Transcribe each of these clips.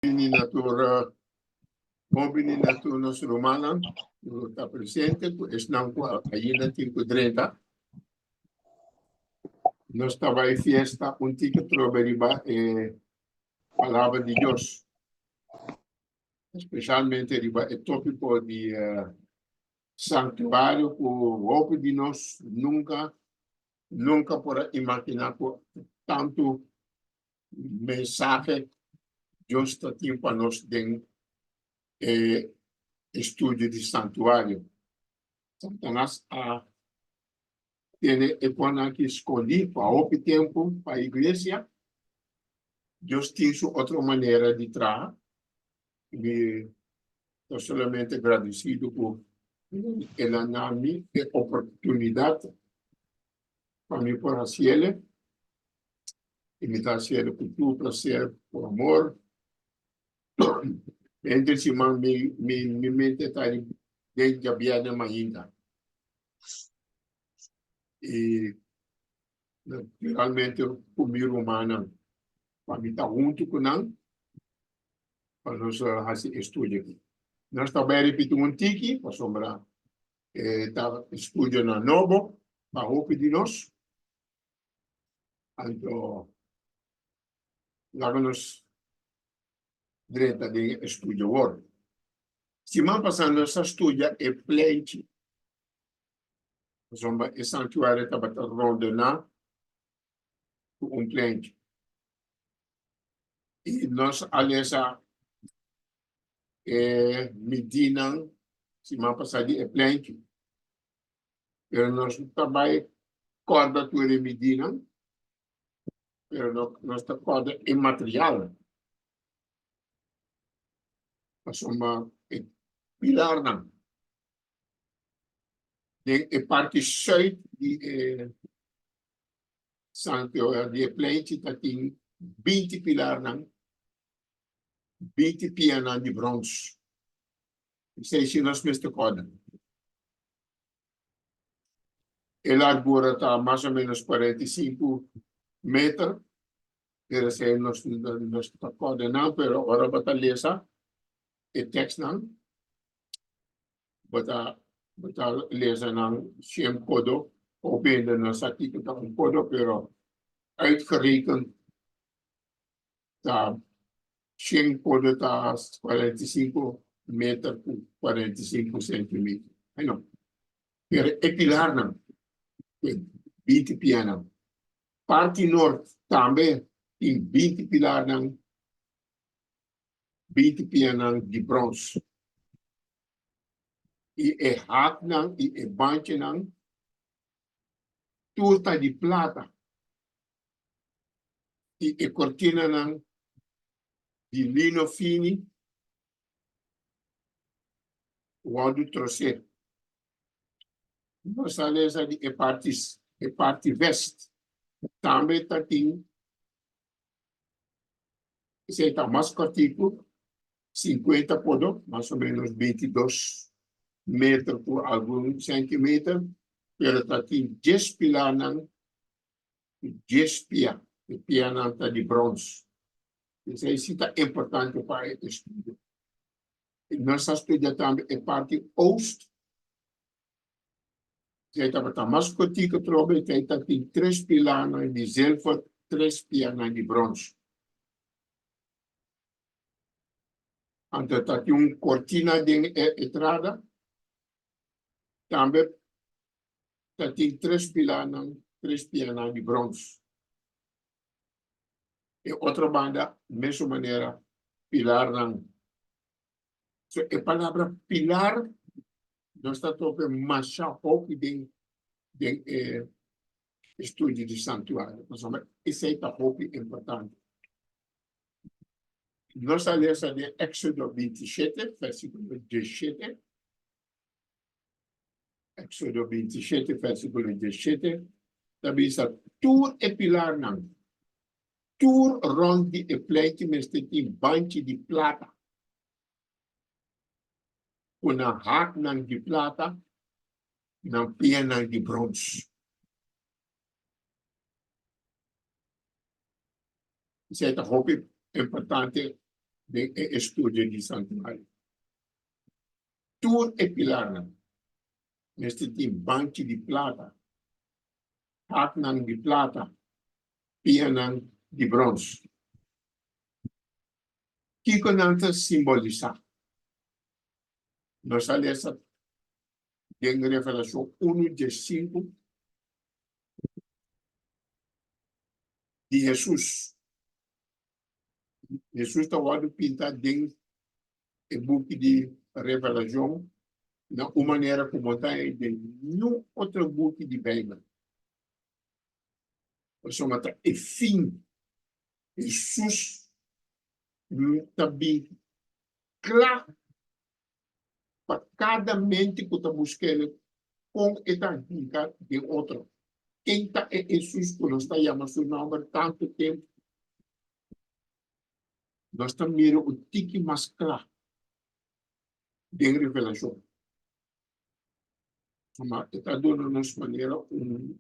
Bini na tur bon bini na tur nos rumannan ku ta presente ku esnan ku ainda tin ku drenta. Nos ta bai fiesta un tiki trobe riba e palabra di Dios, especialmente riba e tópiko di santuario ku hopi di nos nunka nunka por a imaginá ku tantu mensahe Dios ta tin pa nos den e estudio di santuario. Satanas a tene e konan aki skondí pa hopi tempu pa iglesia. Dios tin su otro manera di traha. Mi ta solamente gradisido ku el a na mi e oportunidat pa mi por hasiele. I mi ta hasiendo ku tur plaser, ku amor. Henter siman mi mi mi mente ta den djabièrnè mainta. I naturalmente ku mi rumannan, pa mi ta huntu ku nan pa nos hasi e studio aki. Nos ta bai ripiti un tiki pasobra e ta estudionan nobo pa hopi di nos. Anto laga nos drenta den e studio awor. Siman pasá nos a studia e plenchi, pasobra e santuario tabata rondoná ku un plenchi. I nos a lesa e midinan siman pasá di e plenchi. Pero nos ta bai kòrda tur e midinan, pero nos ta kòrda e material. Pasobra e pilarnan den e parti sùit di e santuario di e plenchi ta tin 20 pilarnan, 20 pianan di brons. Esei si nos mester kòrda. E largura ta mas o menos 45 meter, pero esei nos nos ta kòrda nan, pero ora bo ta lesa e tekstnan, bo ta bo ta lesa nan shen kodo, hopi hende no sa kiko ta un kodo, pero uitgerekend ta shen kodo ta 45 meter ku 45 sentimeter. Ai no. Pero e pilarnan, e 20 pianan. Parti nort tambe tin 20 pilarnan, 20 pianan di brons. I e haknan i e banchinan tur ta di plata. I e kortinanan di lino fini wòrdu trosé. Nos a lesa di e parti e parti west tambe ta tin esei ta mas kòrtiku, 50 podo, mas o ménos 22 meter ku algun sèntimeter, pero ta tin dies pilarnan ku dies pia, e pianan ta di brons. Esei si ta importante pa e estudio. Nos a studia tambe e parti oost, esei tabata mas kotiko atrobe, esei ta tin tres pilanan di zilver, tres pianan di brons. Anto ta tin un kortina den e entrada, tambe ta tin tres pilanan, tres pianan di brons. E otro banda, mesun manera, pilarnan. So e palabra pilar nos ta tope masha hopi den den e estudio di santuario, pasobra esei ta hopi importante. Nos a lesa den Éxodo 27, versículo 17. Éxodo 27, versículo 17, ta bisa, Tur e pilarnan, tur rònt di e pleintje mester tin banchi di plata, ku nan haknan di plata, nan pianan di brons. Esei ta hopi importante. den e estudio di santuario. Tur e pilarnan mester tin banchi di plata, haknan di plata, pianan di brons. Kiko nan ta simbolisá? Nos a lesa den Revelashon unu diesinku di Hesus. Hesus ta wòrdu pinta den e buki di Revelashon na un manera ku bo ta haña den niun otro buki di Beibel. Pasobra ta e fin. Hesus ta bin kla pa kada mente ku ta busk'el kon e ta hinka den otro. Ken ta e Hesus ku nos ta yama su nòmber tantu tempu? Nos ta mira un tiki mas kla den Revelashon. Ma e ta duna nos manera un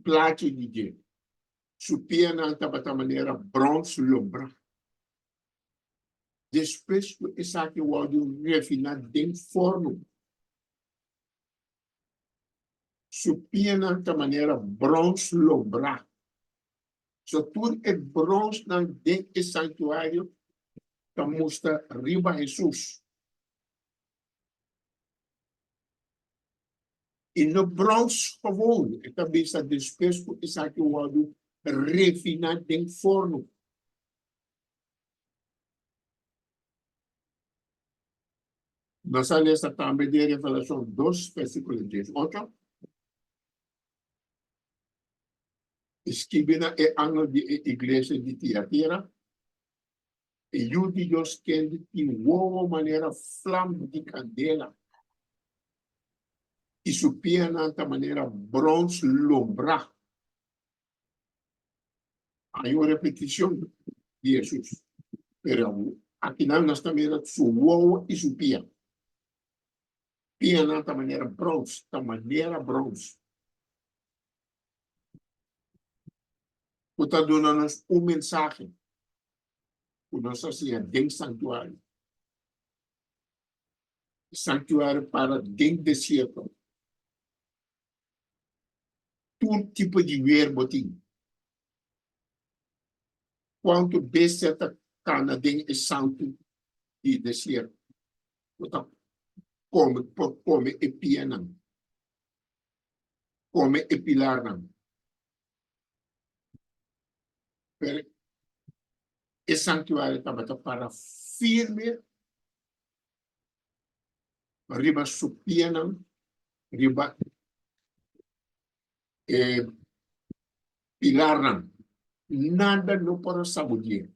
plachi di dje. Su pianan tabata manera brons lombrá. Despues ku esaki wòrdu refiná den fornu, su pianan ta manera brons lombrá. So tur e bronsnan den e sanktuario ta mustra riba Hesus. I no brons gewoon, e ta bisa despues ku esaki wòrdu refiná den fornu. Nos a lesa tambe den Revelashon dos, versíkulo diesocho. Skibi na e angel di e iglesia di Tiatira, E Yu di Dios kende tin wowo manera flam di kandela i su pianan ta manera brons lombrá. Hay un repeticion di Hesus, pero akinan nos ta mira su wowo i su pia. Pianan ta manera brons, ta manera brons. Ku ta duna nos un mensahe ku nos a siña den santuario. Santuario para den desierto. Tur tipo di weer bo tin. Kuantu bestia ta kana den e santu di desierto ku ta kome por kome e pianan, kome e pilarnan. Pero e santuario tabata para firme riba su pianan, riba e pilarnan. Nada no por a sabudié,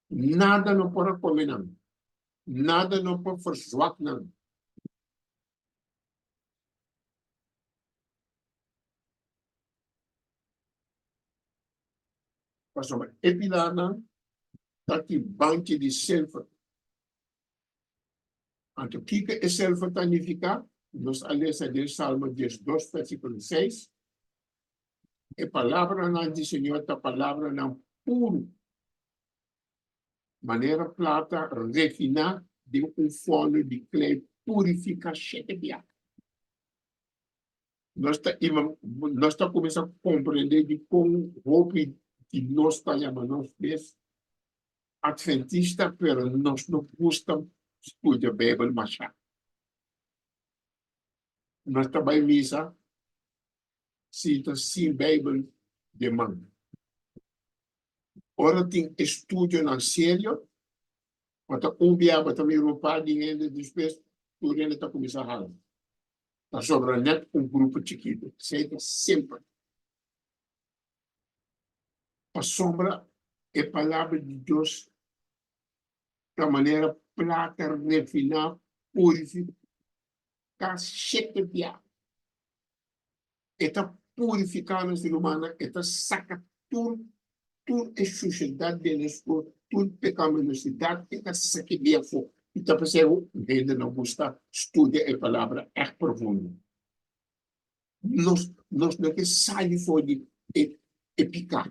nada no por a kome nan, nada no por verzwak nan. Pasobra e pilarnan ta ki banchi di silver. Anto kiko e silver ta nifiká? Nos a lesa den Salmo diesdos versíkulo seis, E palabranan di Señor ta palabranan puru, manera plata refiná den un fòrnu di klei purifiká shete bia. Nos ta nos ta kuminsá komprendé dikon hopi di nos ta yama nos mes Adventista, pero nos no gusta studia Beibel mashá. Nos ta bai misa sinta sin Beibel den man. Ora tin estudionan serio, bo ta un bia bo ta mira un par di hende, despues tur hende ta kuminsá hala. Ta sobra nèt un grupo chikitu. Esei ta semper. Pasobra e Palabra di Dios ta manera plata refiná, purifiká shete bia. E ta purifiká nos rumannan, e ta saka tur tur e shushedat den nos tur, tur pekaminosidad, e ta saki di afó. I ta p'esei ku hende no gusta studia e Palabra ègt profundo. Nos nos no ke sali for di e e piká.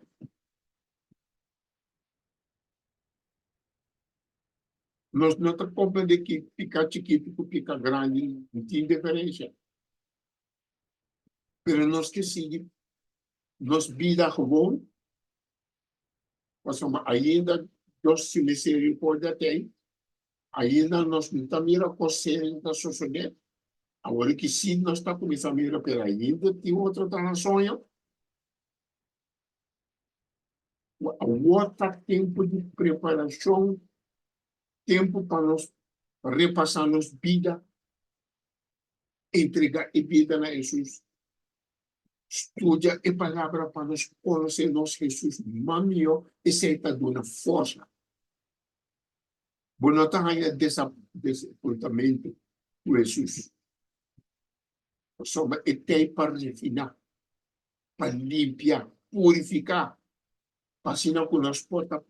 Nos no ta comprende ki pica chikito ku pica grandi no tin diferencia. Pero nos ke sigui nos bida gewoon, pasobra ainda Dios su misericordia ta ei, ainda nos no ta mira cos serio ta sosode. Awor ki si nos ta cuminsa mira, pero ainda tin otro ta na soño. Awor ta tempu di preparashon, tempu pa nos repasá nos bida, entregá e bida na Hesus, studia e Palabra pa nos konosé nos Hesus mas mihó, esei ta duna forsa. Bo no ta haña desapuntamentu ku Hesus, pasobra e t'ei pa refiná. pa limpia, purifiká, pa asina ku nos por ta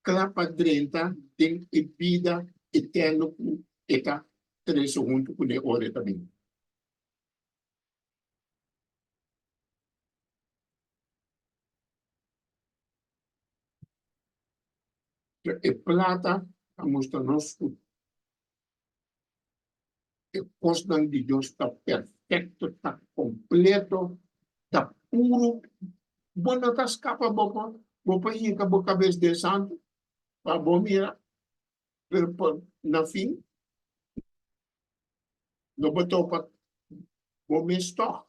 kla pa drenta den e bida eterno ku e ta trese huntu kuné ora e ta bin. E plata ta mustra nos ku E kosnan di Dios ta perfekto, ta kompleto, ta puru. Bo no ta skapa, bo por bo por hinka bo kabes den santu pa bo mira, pero por na fin lo bo topa bo mes tòg.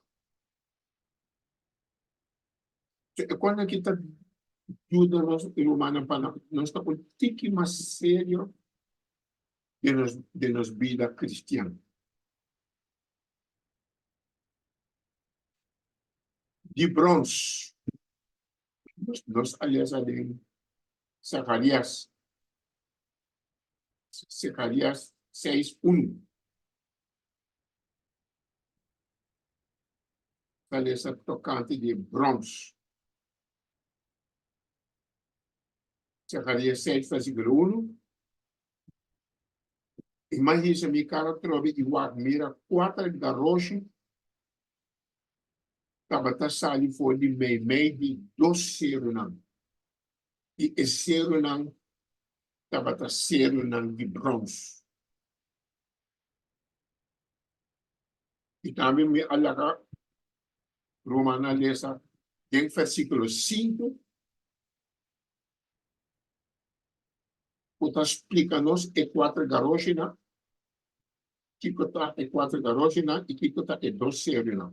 E kosnan aki ta yuda nos rumannan pa nos ta un tiki mas serio den nos den nos bida cristian. Di brons. Nos nos a lesa den Zacarias Zacarias 6 1. Ta lesa tocante di brons. Zacarias 6 versiculo 1. I m'a hisa mi kara atrobe i wak mira kuater garoshi tabata sali for di meimei di dos serunan, i e serunan tabata serunan di brons. I tambe mi a laga rumannan lesa den versíkulo sinku. Ku ta splika nos e kuater garoshinan, kiko ta e kuater garoshinan i kiko ta e dos serionan.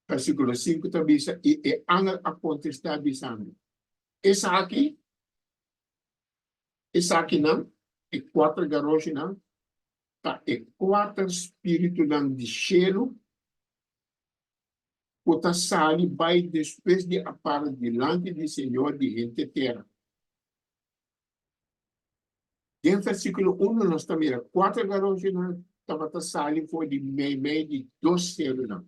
Versíkulo sinku ta bisa, I e angel a kontestá bisando, Esaki, esakinan, e kuater garoshinan, ta e kuater spiritunan di shelu ku ta sali bai despues di a para dilanti di Señor di henter tera. Den versíkulo uno nos ta mira kuater garoshinan tabata sali for di meimei di dos serunan.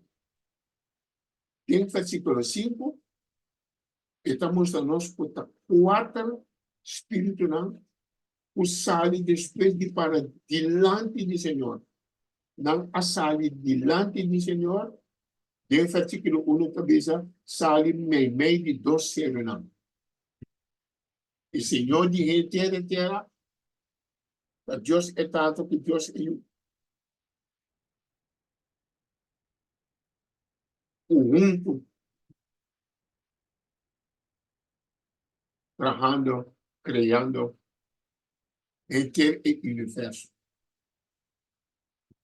Den versíkulo sinku e ta mustra nos ku ta kuater spiritunan ku sali despues di para dilanti di Señor. Nan a sali dilanti di Señor, den versíkulo uno ta bisa, sali meimei di dos serunan. E Señor di henter e tera ta Dios e Tata ku Dios e Yu. Ku huntu trahando, kreando henter e universo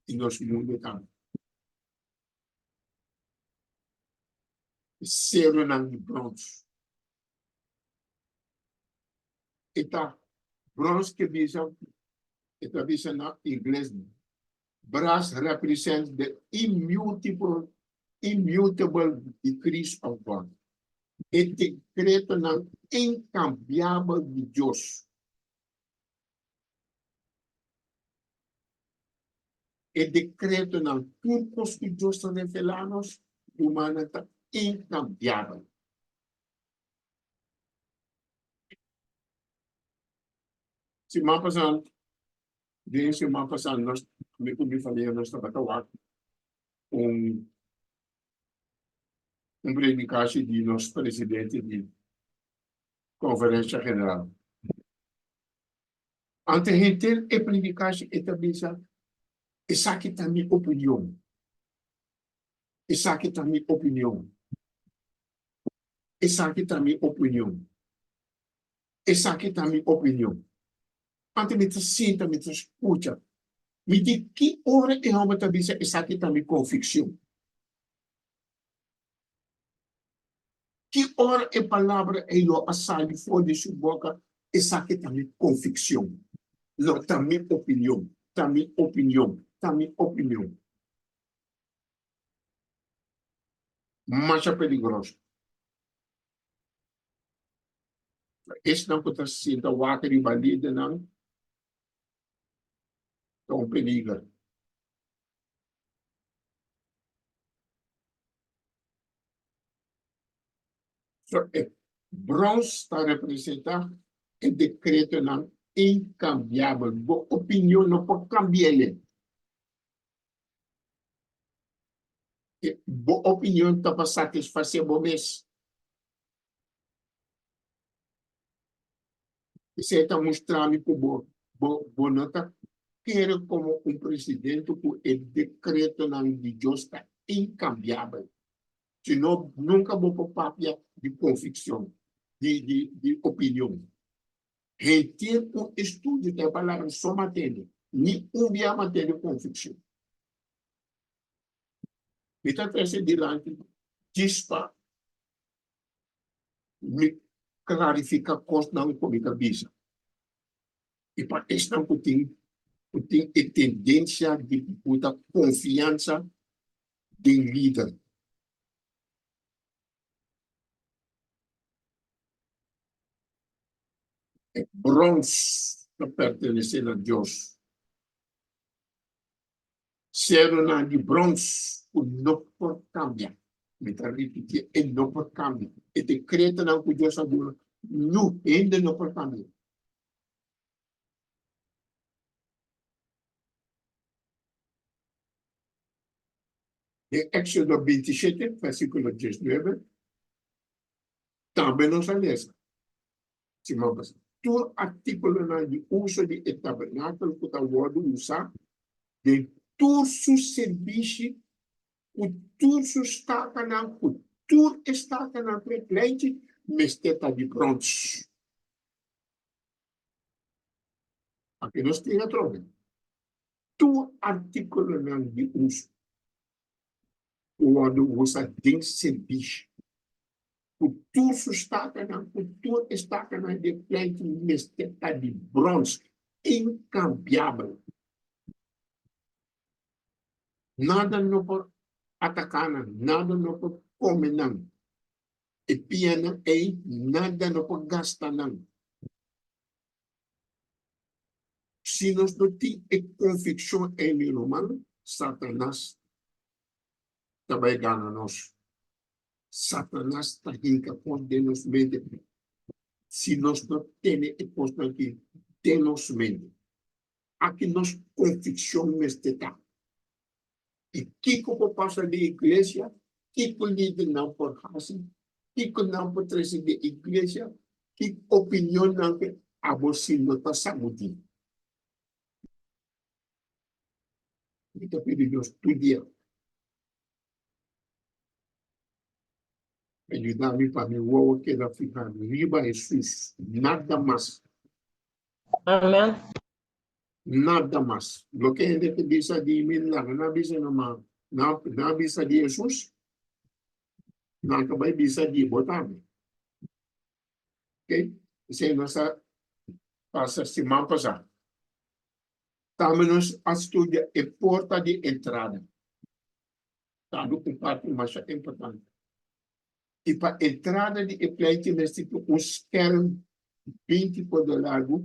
i nos mundu tambe. E seronan di brons. E ta brons ke bisa, e ta bisa na ingles brass represents the immutable, immutable decrees of God. E dekretonan inkambiabel di Dios. E dekretonan, tur kos ku Dios ta revelá nos, rumannan, ta inkambiabel. Siman pasá, den siman pasá nos, mi ku mi famia nos tabata wak un un predikashi di nos presidente di Konferensha General. Ante henter e predikashi e ta bisa, Esaki ta mi opinion. Esaki ta mi opinion. Esaki ta mi opinion. Esaki ta mi opinion. Ante mi ta sinta, mi ta skucha. Mi di ki ora e hòmber ta bisa esaki ta mi konvikshon? Ki ora e palabra ei lo a sali for di su boka, Esaki ta mi konvikshon. No, ta mi opinion, ta mi opinion, ta mi opinion. Masha peligroso. Esnan ku ta sinta wak riba lidernan ta un peliger. So e brons ta representa e dekretonan inkambiabel. Bo opinion no por kambi'e. Bo opinion ta pa satisfasé bo mes. Esei ta mustra mi ku bo bo no ta kere komo un presidente ku e dekretonan di Dios ta inkambiabel. Si no, nunka bo por papia di konvikshon, di di di opinion. Henter un estudio ta e palabra so matende, ni un bia matende konvikshon. Mi ta trese dilanti djis pa mi klarifiká kosnan ku mi ta bisa i pa esnan ku tin ku tin e tendensia di buta konfiansa den lider. E brons ta pertenesé na Dios. Seronan di brons ku no por kambia. Mi ta ripitié, e no por kambia. E dekretonan ku Dios a duna, niun hende no por kambia. Den Éksodo 27, versíkulo 19, tambe nos a lesa, Siman pasá, tur artíkulonan di uso di e tabernákulo ku ta wòrdu usá den tur su sirbishi, ku tur su stakanan, ku tur e stakanan ku e plenchi, mester ta di bròns. Aki nos tin atrobe tur artíkulonan di uso ku wòrdu usa den sirbishi, ku tur su stakanan, ku tur e stakanan di e plenchi mester ta di bròns, inkambiabel. Nada no por ataká nan, nada no por kome nan. E pianan ei, nada no por gasta nan. Si nos no tin e konvikshon ei, mi ruman, Satanas ta bai gana nos. Satanas ta hinka kos den nos mente si nos no tene e kosnan aki den nos mente. Aki nos konvikshon mester ta. I kiko por pasa den iglesia? Kiko lidernan por hasi? Kiko nan por trese den iglesia? Ki opinionnan ke abo si no ta sagudí? Mi ta pidi Dios tur dia pa yuda mi pa mi wowo keda fihá riba Hesus, nada mas. Amen. Nada mas. Loke hende ta bisa di mi, laga nan bisa nomás. Nan, nan bisa di Hesus, nan ta bai bisa di bo tambe. Ok? Esei nos a pasa siman pasá. Tambe nos a studia e porta di entrada. Tambe un parti masha importante. I pa entrada di e pleintje mester tin un skerm 20 kodo largu.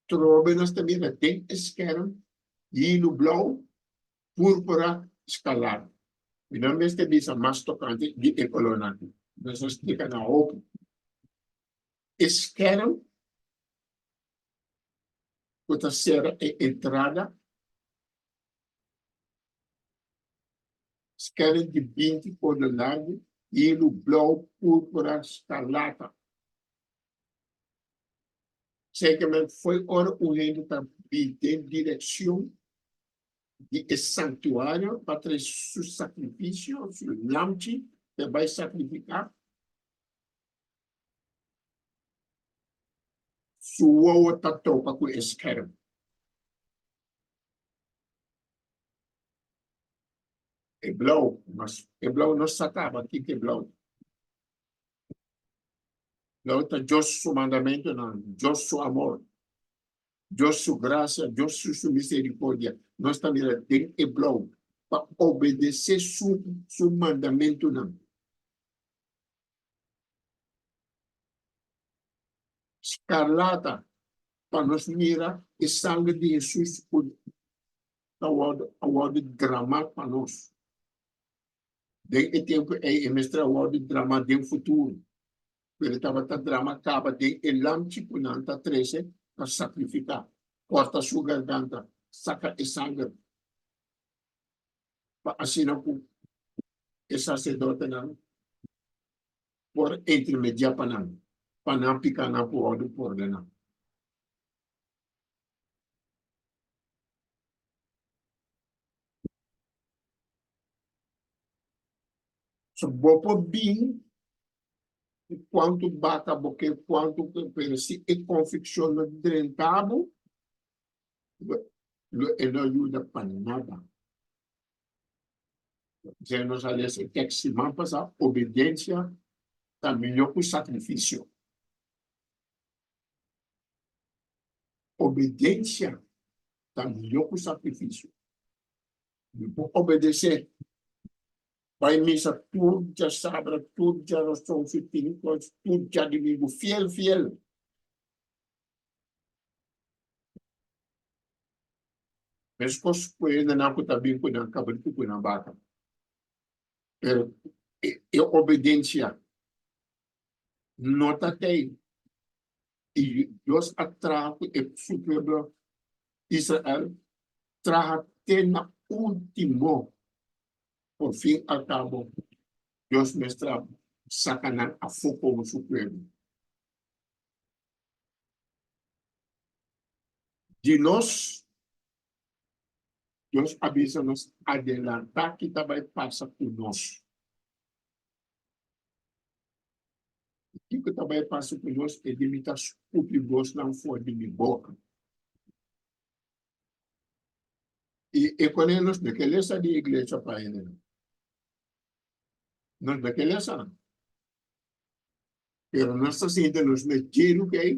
Trobe nos ta mira den e skerm hilu blou, púrpura, skarlat. Mi no mester bisa mas tokante di e kolornan aki. Nos a splika nan hopi. E skerm ku ta sera e entrada. Skerm di 20 kodo largu, hilu blou, púrpura, skarlata. Zekermente fo'i ora un hende ta bin den direkshon di e santuario pa trese su sakrifisio, su lamchi pa e bai sakrifiká, su wowo ta topa ku e skerm. E blou, mas e blou no sa kaba kiko e blou. Blou ta Dios su mandamentunan, Dios su amor, Dios su grasia, Dios su su misericordia. Nos ta mira den e blou pa obedesé su su mandamentunan. Skarlata pa nos mira e sanger di Hesus ku ta wòrdu a wòrdu dramá pa nos. Den e tempu ei e mester a wòrdu dramá den futuro, pero e tabata drama kaba den e lamchi ku nan ta trese pa sakrifiká, kòrta su garganta, saka e sanger, pa asina ku e saserdotenan por intermediá pa nan, pa nan pikánan por wòrdu pordoná. So bo por bin ku kuantu baka bo ke, kuantu pero si e konvikshon no drenta bo, lo e no yuda pa nada. P'esei nos a lesa e tèks siman pasá, obedensia ta mihó ku sakrifisio. Obedensia ta mihó ku sakrifisio. Mi por obedesé. Bai misa tur djasabra, tur djarason, si tin kos, tur djadumingu, fiel, fiel. Meskos ku e hendenan ku ta bin ku nan kabritu ku nan baka. Pero e obedensia no ta tei. I Dios a traha ku e su pueblo Israel traha te na ultimo. Por fin al cabo Dios mester a saca nan afo como su pueblo. Di nos, Dios a bisa nos adelanta ki ta bay pasa cu nos. Kiko ta bai pasa ku nos e di mi ta skupi bosnan for di mi boka. I e kone nos no ke lesa di iglesia pa hendenan. Nos no ke lesa nan. Pero nos ta sinti nos mes dje riku ei,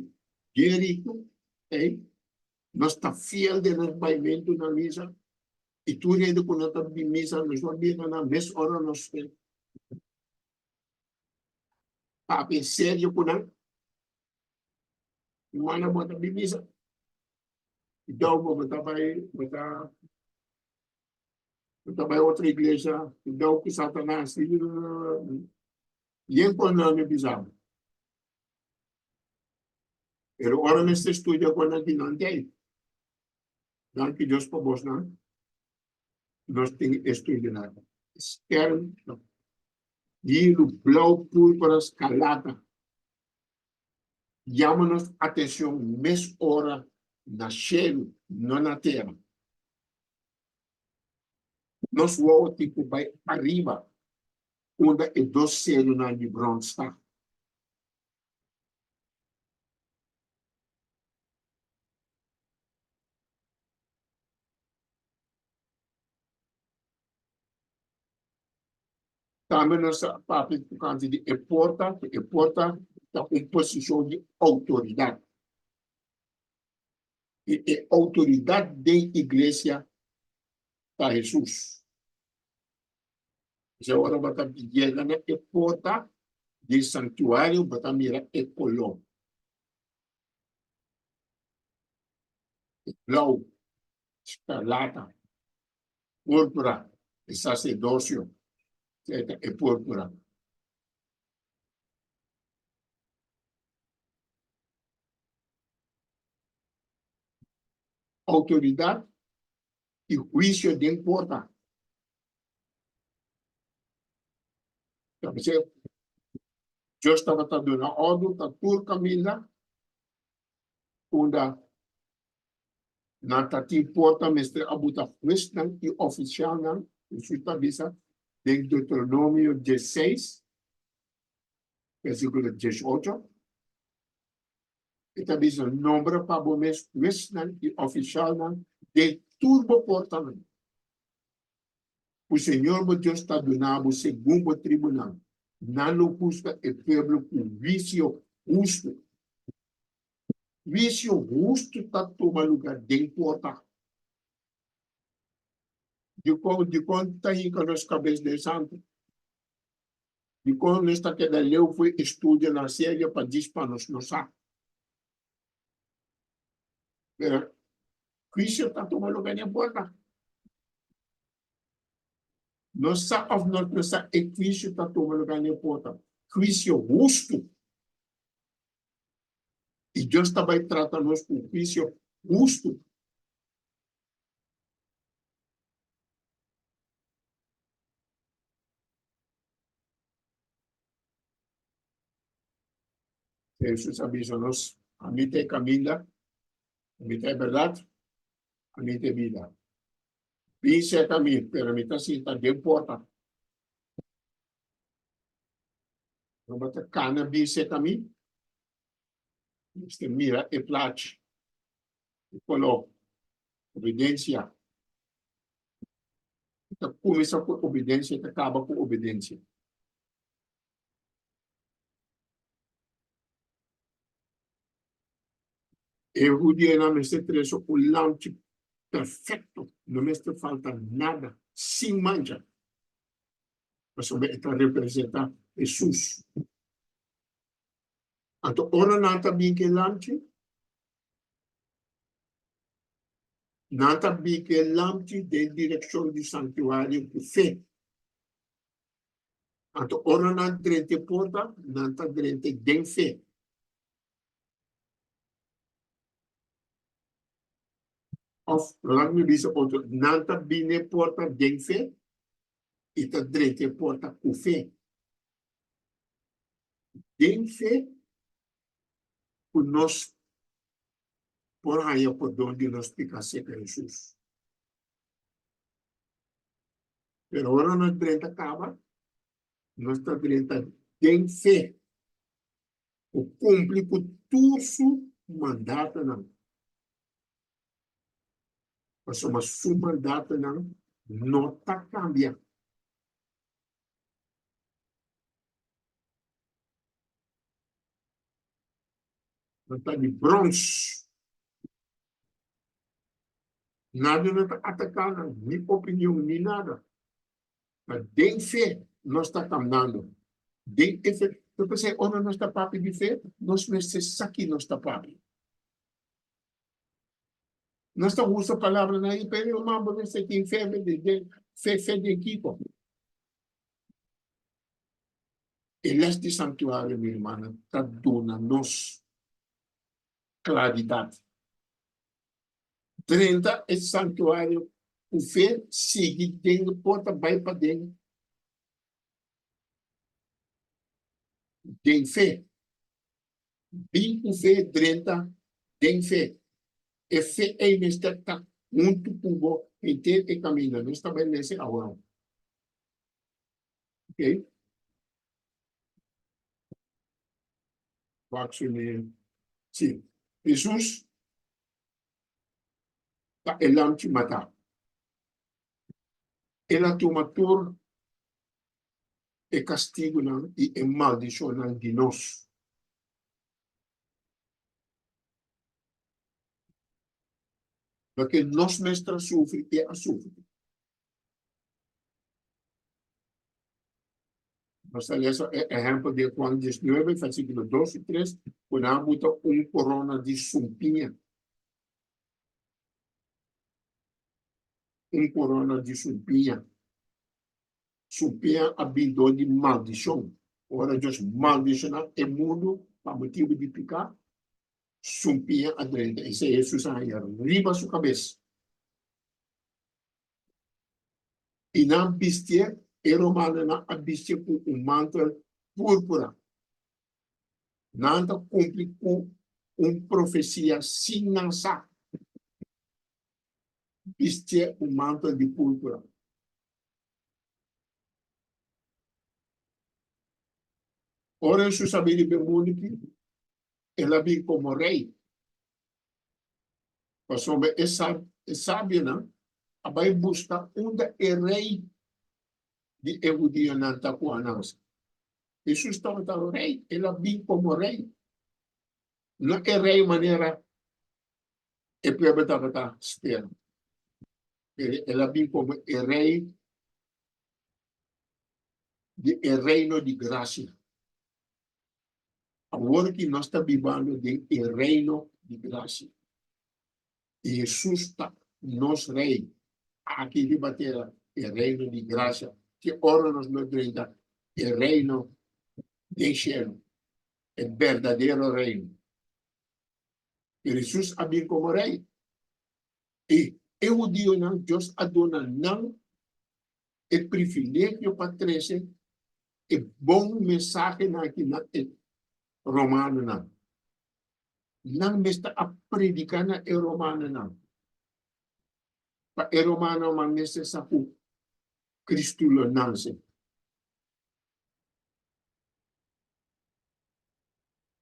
dje riku ei. Nos ta fiel den nos baimentu na misa. I tur hende ku no ta bin misa nos no bira nan mes ora nos Papia serio ku nan. Mana bo ta bin misa. Dou bo ta bai bo ta bo ta bai otro iglesia. Dou ku Satanas. Yen kon nan mi bisa bo. Pero ora mester studia ku nan ki nan tei. Danki Dios pa bosnan. Nos tin e studionan. Skerm hilu blou púrpura skarlata yama nos atenshon mes ora na shelu, no na tera. Nos wowo tin ku bai ariba unda e dos selunan di brons ta. Tambe nos a papia tocante di e porta, ku e porta ta un posishon di outoridat. I e outoridat den iglesia ta Hesus. P'esei ora bo ta yega na e porta di santuario bo ta mira e koló. Blou, skarlata. Púrpura, e saserdosio ta e púrpura. Outoridat i huisio den porta. Ta bis'é, Dios tabata duna òrdu ta tur kaminda. Unda nan ta tin porta mester a buta huesnan i ofisialnan, Hesus ta bisa den Deuteronomio diesseis, versíkulo diesocho. E ta bisa, Nombra pa bo mes huesnan i ofisialnan den tur bo portanan, ku Señor bo Dios ta duna bo segun bo tribunan. Nan lo husga e pueblo ku huisio hustu. Huisio hustu ta tuma lugá den porta. Dikon, dikon ta hinka nos kabes den santu? Dikon nos ta keda leu fo'i e studionan serio pa djis pa nos no sa? Pero huisio ta tuma lugá den porta. Nos sa òf nos no sa, e huisio ta tuma lugá den porta. Huisio hustu. I Dios ta bai trata nos ku huisio hustu. Hesus a bisa nos, Ami ta e kaminda, ami ta e bèrdat, ami ta e bida. Bin serka mi, pero mi ta sinta den porta. No bo ta kana bin serka mi, mester mira e plachi, e koló, obedensia. E ta kuminsá ku obedensia, e ta kaba ku obedensia. E hudionan mester trese un lamchi perfekto, no mester falta nada, sin mancha. Pasobra e ta representá Hesus. Anto ora nan ta bin ku e lamchi, nan ta bin ku e lamchi den direkshon di santuario ku fe. Anto ora nan drenta e porta, nan ta drenta den fe. Òf, laga mi bisa otro, nan ta bini e porta den fe i ta drenta e porta ku fe. Den fe ku nos por haña pordon di nos piká serka Hesus. Pero ora nos drenta kaba, nos ta drenta den fe ku kumpli ku tur su mandatonan. Pasobra su mandatonan no ta kambia. Nan ta di brons. Nada no ta ataká nan, ni opinion, ni nada. Ma den fe nos ta kamnando. Den e fe. Ta p'esei ora nos ta papia di fe, nos mester sa ki nos ta papia. Nos ta usa palabranan ei, pero ruman bo mester tin fe, fe, fe den kiko? E les di santuario, mi rumannan, ta duna nos klaridat. Drenta e santuario ku fe, sigui den e porta bai paden den fe. Bin ku fe, drenta den fe. E fe ei mester ta huntu ku bo henter e kaminda. Nos ta bai lesa awor. Ok. Wak su ne. Sí. Hesus ta e lamchi matá. El a tuma tur e kastigunan i e maldishonnan di nos. Loke nos mester a sufri, e a sufri. Nos ta lesa e ehèmpel di Juan diesnuebe, versíkulo dos i tres, ku nan a buta un korona di sumpiña. Un korona di sumpiña. Sumpiña a bin dor di maldishon. Ora Dios maldishoná e mundu pa motibu di piká, sumpiña a drenta. Esei Hesus a haña riba su kabes. I nan bistié, e romanonan a bistié ku un mantel púrpura. Nan ta kumpli ku Un profesia sin nan sa. Bistié un mantel di púrpura. Ora Hesus a bini pa e mundu aki, el a bin komo rei. Pasobra e e sabionan a bai buska unda e rei di e hudionan ta ku a nase. Hesus tabata rei, el a bin komo rei. No e rei manera e pueblo tabata spera, pero el a bin komo e rei di e reino di grasia. Awor ki nos ta bibando den e reino di grasia. I Hesus ta nos Rei aki riba tera, e reino di grasia. Te ora nos lo drenta e reino den shelu, e berdadero reino. Pero Hesus a bin komo Rei. I e hudionan, Dios a duna nan e privilegio pa trese e bon mensahenan aki na e romanonan. Nan mester a prediká na e romanonan, pa e romanonan mester sa ku Kristu lo nanse.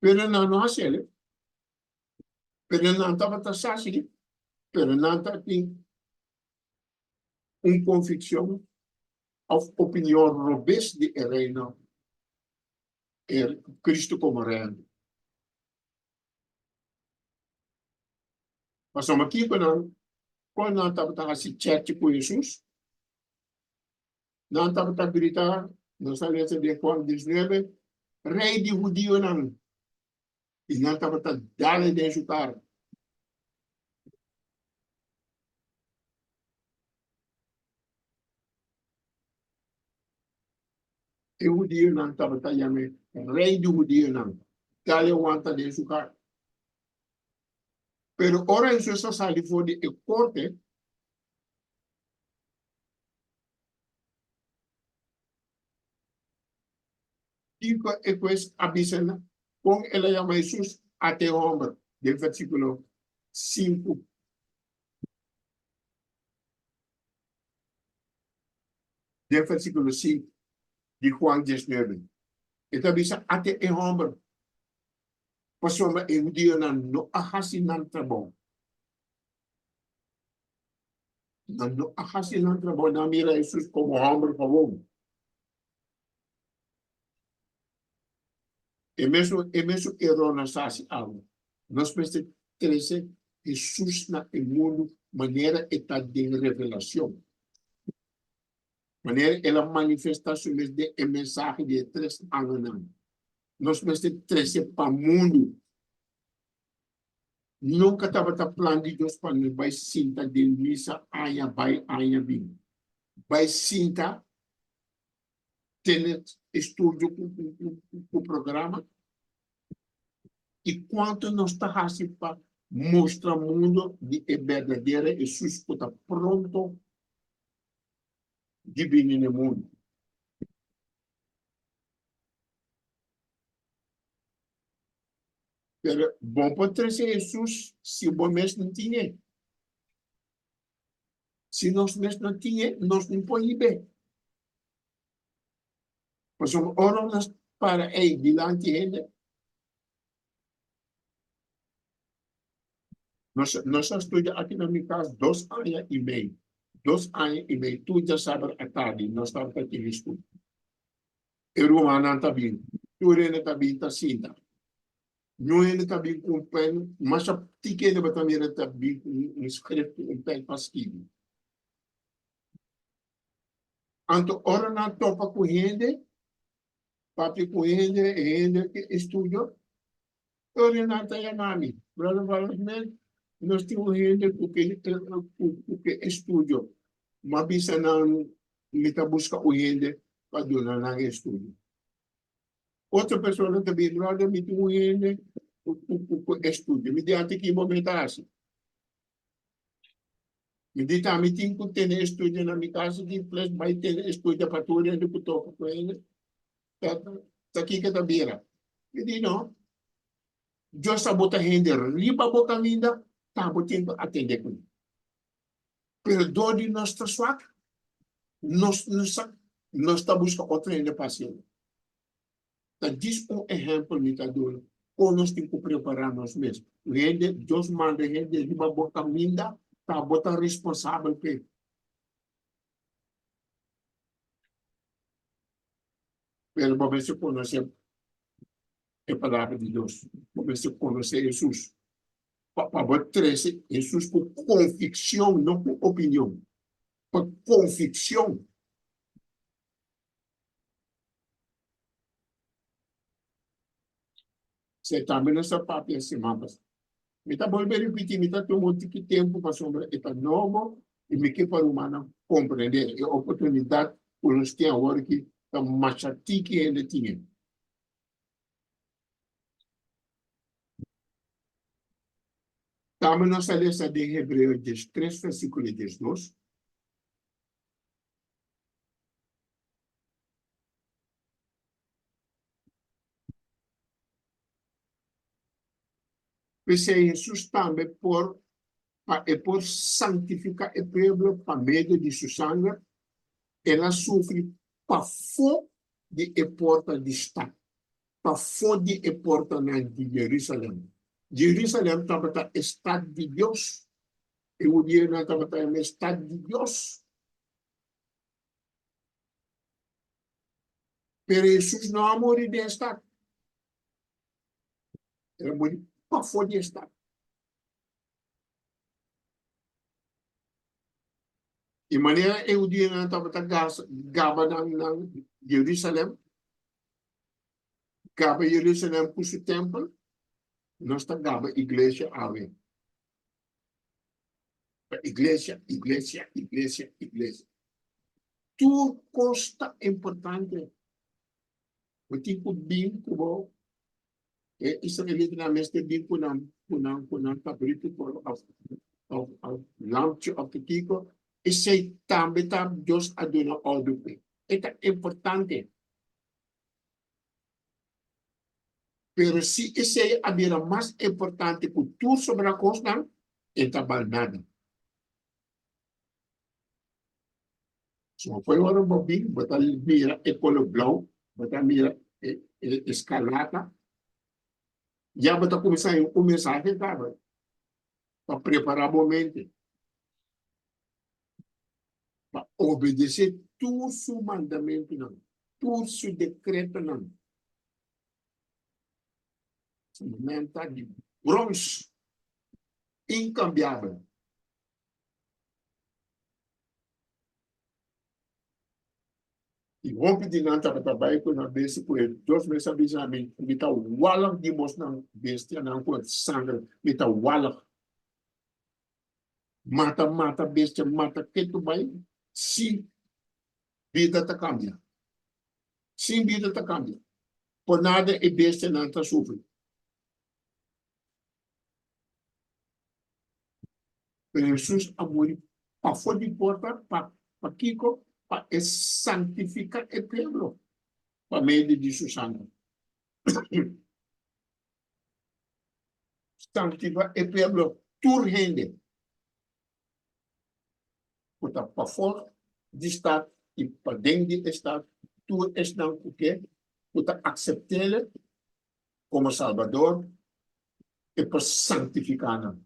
Pero nan no hasi el. Pero nan tabata sa si, pero nan tabatin un konvikshon òf opinion robes di e Reino, e Kristu komo Reino. Pasobra kiko nan, kon nan tabata hasi chèrchi ku Hesus? Nan tabata grita, nos ta lesa den Juan 19, Rei di hudionan! I nan tabata dal den su kara. E hudionan tabata yam'é Rei di hudionan, dal e wanta den su kara. Pero ora Hesus a sali for di e korte, Kiko e hues a bisa nan? Kon el a yama Hesus ata e hòmber? Den versíkulo 5. Den versíkulo 5 di Juan 19, e ta bisa ata e hòmber, pasobra e hudionan no a hasi nan trabou. Nan no a hasi nan trabou, nan a mira Hesus komo hòmber gewoon. E mesun e mesun eror nos ta hasi awe. Nos mester trese Hesus na e mundu manera e ta den Revelacion. Manera el a manifesta su mes den e mensahe di e tres angelnan. Nos mester trese pa mundu. Nunca tabata plan di Dios pa nos bai sinta den misa aña bai aña bin. Bai sinta tene estudio ku programa i kuantu nos ta hasi pa mustra mundo di e berdadero Hesus ku ta pronto di bini na e mundo. Pero bo por trese Hesus si bo mes no tin e. Si nos mes no tin e, nos no por hib'é. Pasobra ora nos para ei dilanti hende, nos, nos a studia aki na mi kas dos aña i mei. Dos aña i mei, tur djasabra atardi nos tabata tin estudio. E rumannan ta bin, tur hende ta bin ta sinta. Niun hende ta bin ku un pen, masha tiki hende bo ta mira ta bin ku un script ku un pen pa skibi. Anto ora nan topa ku hende, papia ku hende, e hende ke estudio, ora nan ta yama mi, Brother Valentijn, nos tin un hende ku ke ku ke estudio. M'a bisa nan mi ta buska un hende pa duna nan estudio. Otro persona ta bin, brother, mi tin un hende ku estudio. Mi di, anto ki bo mester hasi? Mi di, ta mi tin ku tene estudio na mi kas di ples bai tene estudio pa tur hende ku topa ku hende. Ta, ta kiko ta bira? Mi di, no. Dios a bota hende riba bo kaminda, ta bo tin ku atendé kuné. Pero dor di nos ta swak, nos no sa, nos ta buska otro hende pa hasié. Ta djis un ehèmpel mi ta duna kon nos tin ku prepará nos mes. Hende, Dios manda hende riba bo kaminda, ta bo ta responsabel p'e. Pero bo mester konosé e Palabra di Dios. Bo mester konosé Hesus. Pa bo trese Hesus ku konvikshon, no ku opinion. Pa konvikshon. Se tambe nos a papia siman pasá. Mi ta bolbe ripití, mi ta tuma un tiki tempu pasobra e ta nobo i mi ke pa rumannan komprendé e oportunidat ku nos tin awor aki ta masha tiki hende tin e. Tambe nos a lesa den Hebreo 13 versíkulo 12. P'esei Hesus tambe por, pa e por santifiká e pueblo pa medio di su sanger, el a sufri pafó di e porta di stat, pafó di e portanan di Jerusalèm. Jerusalèm tabata e stat di Dios. E hudionan tabata yama e stat di Dios. Pero Hesus no a muri den e stat. El a muri pafó di e stat. I manera e hudionan tabata gaba nan nan Jerusalem, gaba Jerusalem ku su tempel, nos ta gaba iglesia awe. Pa iglesia, iglesia, iglesia, iglesia. Tur kos ta importante. Bo tin ku bin ku bo e israelitanan mester bin ku nan ku nan ku nan kabritu por òf òf òf lamchi òf kiko. Esei tambe ta Dios a duna òrdu p'e. E ta importante. Pero si esei a bira mas importante ku tur sobra kosnan, e ta bal nada. So foi ora bo bin, bo ta mira e kolo blou, bo ta mira e e eskarlata, ya bo ta kuminsá haña un mensahe kaba pa prepará bo mente pa obedesé tur su mandamentunan, tur su dekretonan. Su menta di brons inkambiabel. I hopi di nan tabata bai ku nan bestia ku e Dios mes a bisa mi, mi ta walag di bosnan bestianan ku e sanger, mi ta walag. Mata, mata bestia, mata ketu bai, si bida ta kambia. Sin bida ta kambia. Por nada e bestianan ta sufri. Pero Hesus a muri pafó di porta pa pakiko? Pa e santifiká e pueblo pa medio di su sanger. Santifiká e pueblo, tur hende ku ta pafó di stat i paden di e stat, tur esnan ku ke, ku ta aksept'El komo Salbador, e por santifiká nan.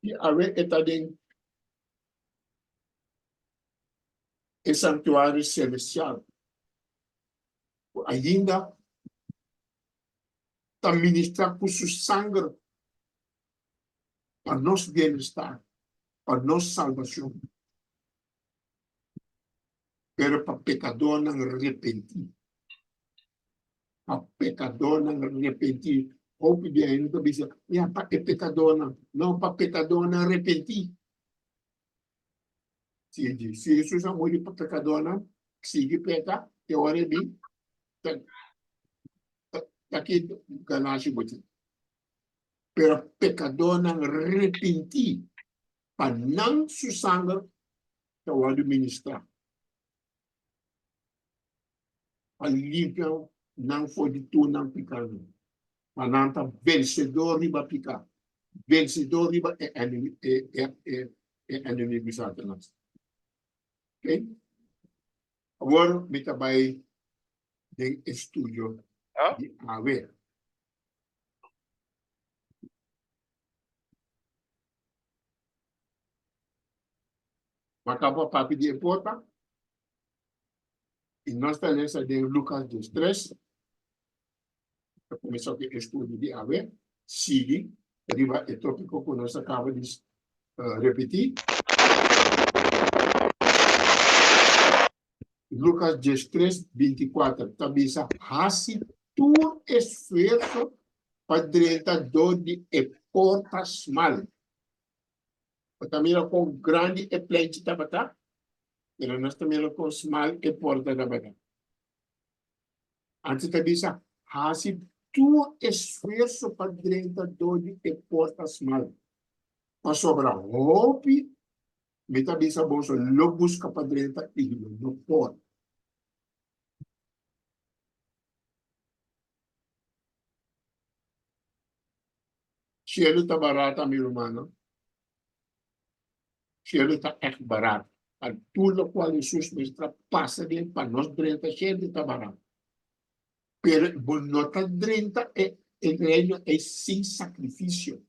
I awe e ta den e santuario selestial. Ku ainda ta ministrá ku su sanger pa nos bienestar, pa nos salbashon, pero pa pekadónan repentí, pa pekadónan repentí. Hopi bia hende ta bisa, ya, pa e pekadónan. No, pa pekadónan repentí. Si, si Hesus a muri pa pekadónan, sigui peka, te ora e bin, ta, ta, ta ki ganashi bo tin? Pero pekadónan repintí, pa nan su sanger ta wòrdu ministrá. Pa limpia nan for di tur nan pikánan. Pa nan ta vensedor riba piká, vensedor riba e e enemigu Satanas. Ok? Awor mi ta bai den e studio di awe. Bo a kaba papia di e porta? I nos ta lesa den Lukas 13. Ta kuminsá ku e estudio di awe. Sigui riba e tópiko ku nos a kaba di repetí. Lukas 13, 24 ta bisa, Hasi tur esfuerso pa drenta dor di e porta smal. Bo ta mira kon grandi e plenchi tabata, pero nos ta mira kon smal e porta tabata. Antes ta bisa, hasi tur esfuerso pa drenta dor di e porta smal. Pasobra hopi, mi ta bisa boso, lo buska pa drenta i lo no por. Cielo ta barata, mi rumannan. Cielo ta echt barata. Pa tur locual Hesus mester a pasa den pa nos drenta cielo ta barata. Pero bo no ta drenta e reino ei sin sacrificio.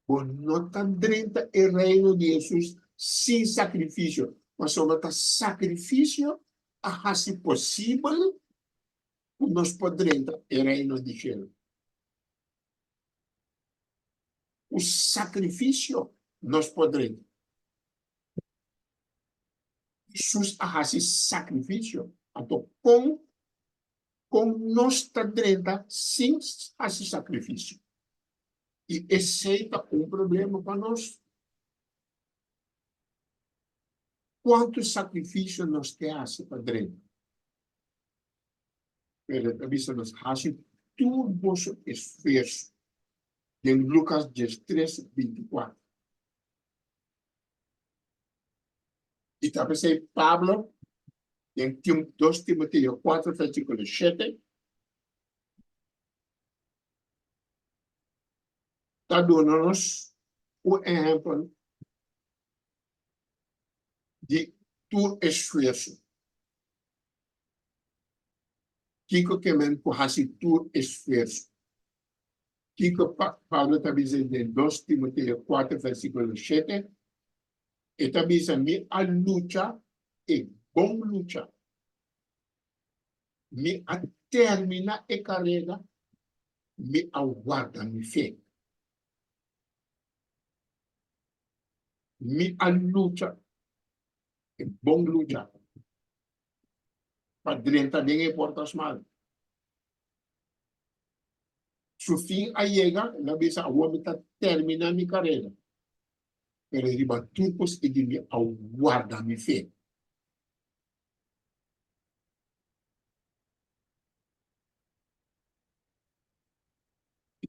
Bo no ta drenta e reino di Hesus sin sacrificio. Pasobra ta sacrificio a haci posibel ku nos por drenta e Reino di shelu. Ku sakrifisio nos por drenta. Hesus a hasi sakrifisio. Anto kon kon nos ta drenta sin hasi sakrifisio? I esei ta un problema pa nos. Kuantu sakrifisio nos ke hasi pa drenta? Pero e ta bisa nos hasi tur boso esfuerso den Lucas 13, 24. I ta p'esei Pablo den 2 Timoteo 4 versíkulo 7 ta duna nos un ehèmpel di tur esfuerso. Kiko ke men ku hasi tur esfuerso? Kiko Pablo ta bisa den 2 Timoteo 4 versíkulo 7? E ta bisa, Mi a lucha e bon lucha. Mi a terminá e kareda, mi a warda mi fe. Mi a lucha e bon lucha. Pa drenta den e porta smal. Su fin a yega, el a bisa, Awor mi ta terminá mi karera. Pero riba tur kos e di mi a warda mi fe.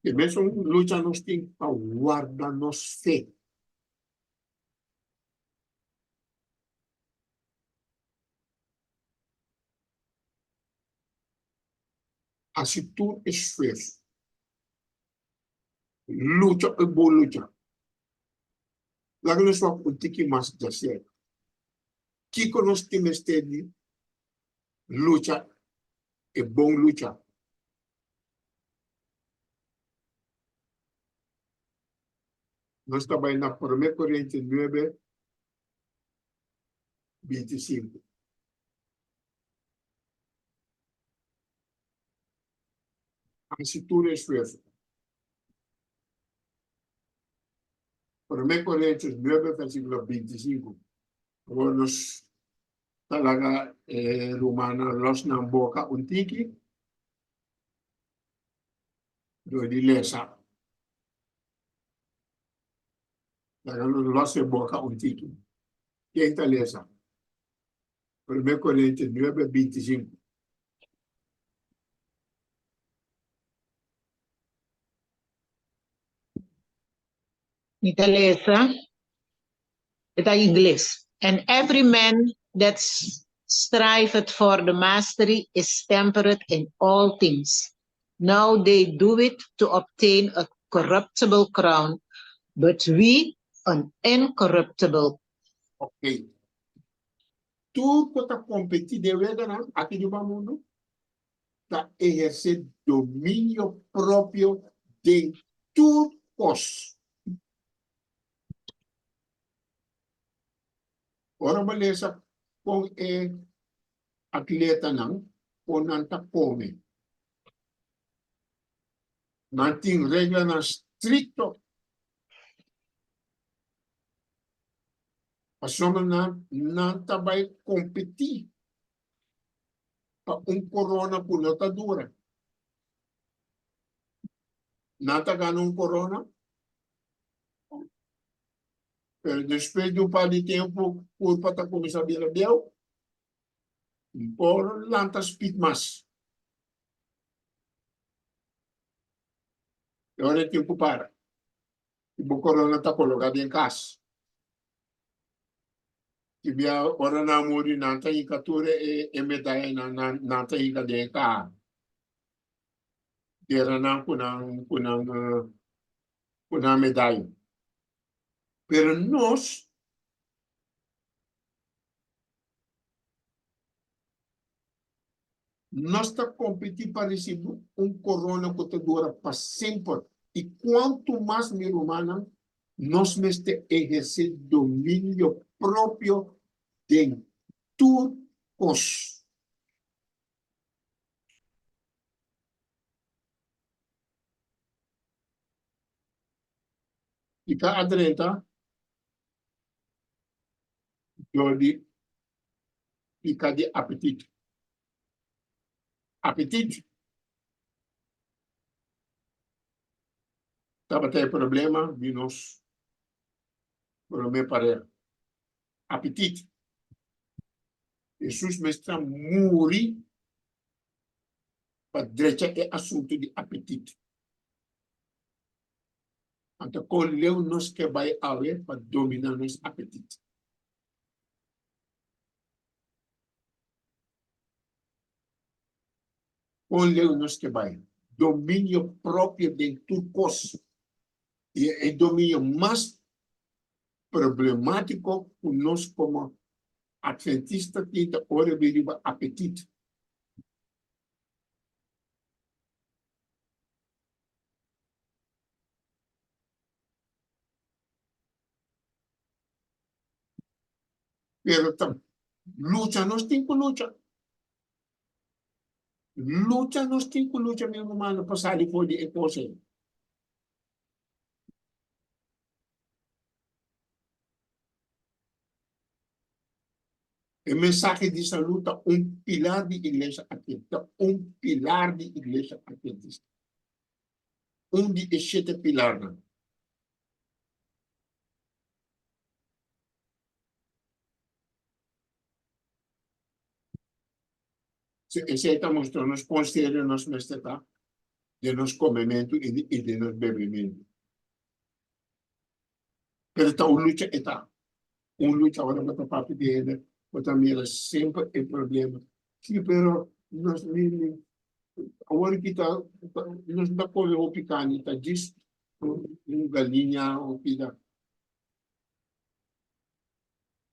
E mesun lucha nos tin pa warda nos fe. Hasi tur esfuerso. Lucha e bon lucha. Laga nos wak un tiki mas djaserka. Kiko nos tin mester di lucha e bon lucha? Nos ta bai na Promé Korintio nuebe, 25. Hasi tur esfuerso. Promé Korintios 9, versíkulo 25. Awor nos ta laga e rumannan los nan boka un tiki dor di lesa. Laga nos los e boka un tiki. Ken ta lesa? Promé Korintios 9, 25. Mi ta lesa, e ta ingles. And every man that striveth for the mastery is temperate in all things. Now they do it to obtain a corruptible crown, but we an incorruptible. Ok. Tur ku ta kompetí den weganan aki riba mundu ta ehersé dominio propio den tur kos. Ora bo lesa kon e atletanan kon nan ta kome, nan tin reglanan strikto pasobra nan nan ta bai kompetí pa un korona ku no ta dura. Nan ta gana un korona. Pero despues di un par di tempu kurpa ta kuminsá bira bieu, no por lanta spit mas. E ora e tin ku para. I bo korona ta kologá den kas. I bia ora nan muri nan ta hinka tur e medayanan nan ta hinka den e kaha. Dera nan ku nan ku nan ku nan medaya. Pero nos nos ta kompetí pa risibí un korona ku ta dura pa semper. I kuantu mas, mi rumannan, nos mester ehersé dominio propio den tur kos. I ta a drenta dor di pika di apetit. Apetit tabata e problema di nos prome pareha. Apetit. Hesus mester a muri pa drecha e asuntu di apetit. Anto kon leu nos ke bai awe pa dominá nos apetit? Kon leu nos ke bai? Dominio propio den tur kos. I e dominio mas problemátiko ku nos komo atventista tin ta ora bin riba apetit. Pero ta lucha nos tin ku lucha. Lucha nos tin ku lucha, mi rumannan, pa sali for di e kos ei. E mensahe di salú ta un pilar di Iglesia Atventista, un pilar di Iglesia Atventista. Un di e shete pilarnan. Esei ta mustra nos kon serio nos mester ta den nos komementu i den nos bebementu. Pero ta un lucha e ta. Un lucha ora bo ta papia di hende bo ta mira semper e problema. Si pero nos mi awor ki ta nos no ta kome hopi kani ta djis un galiña o pida.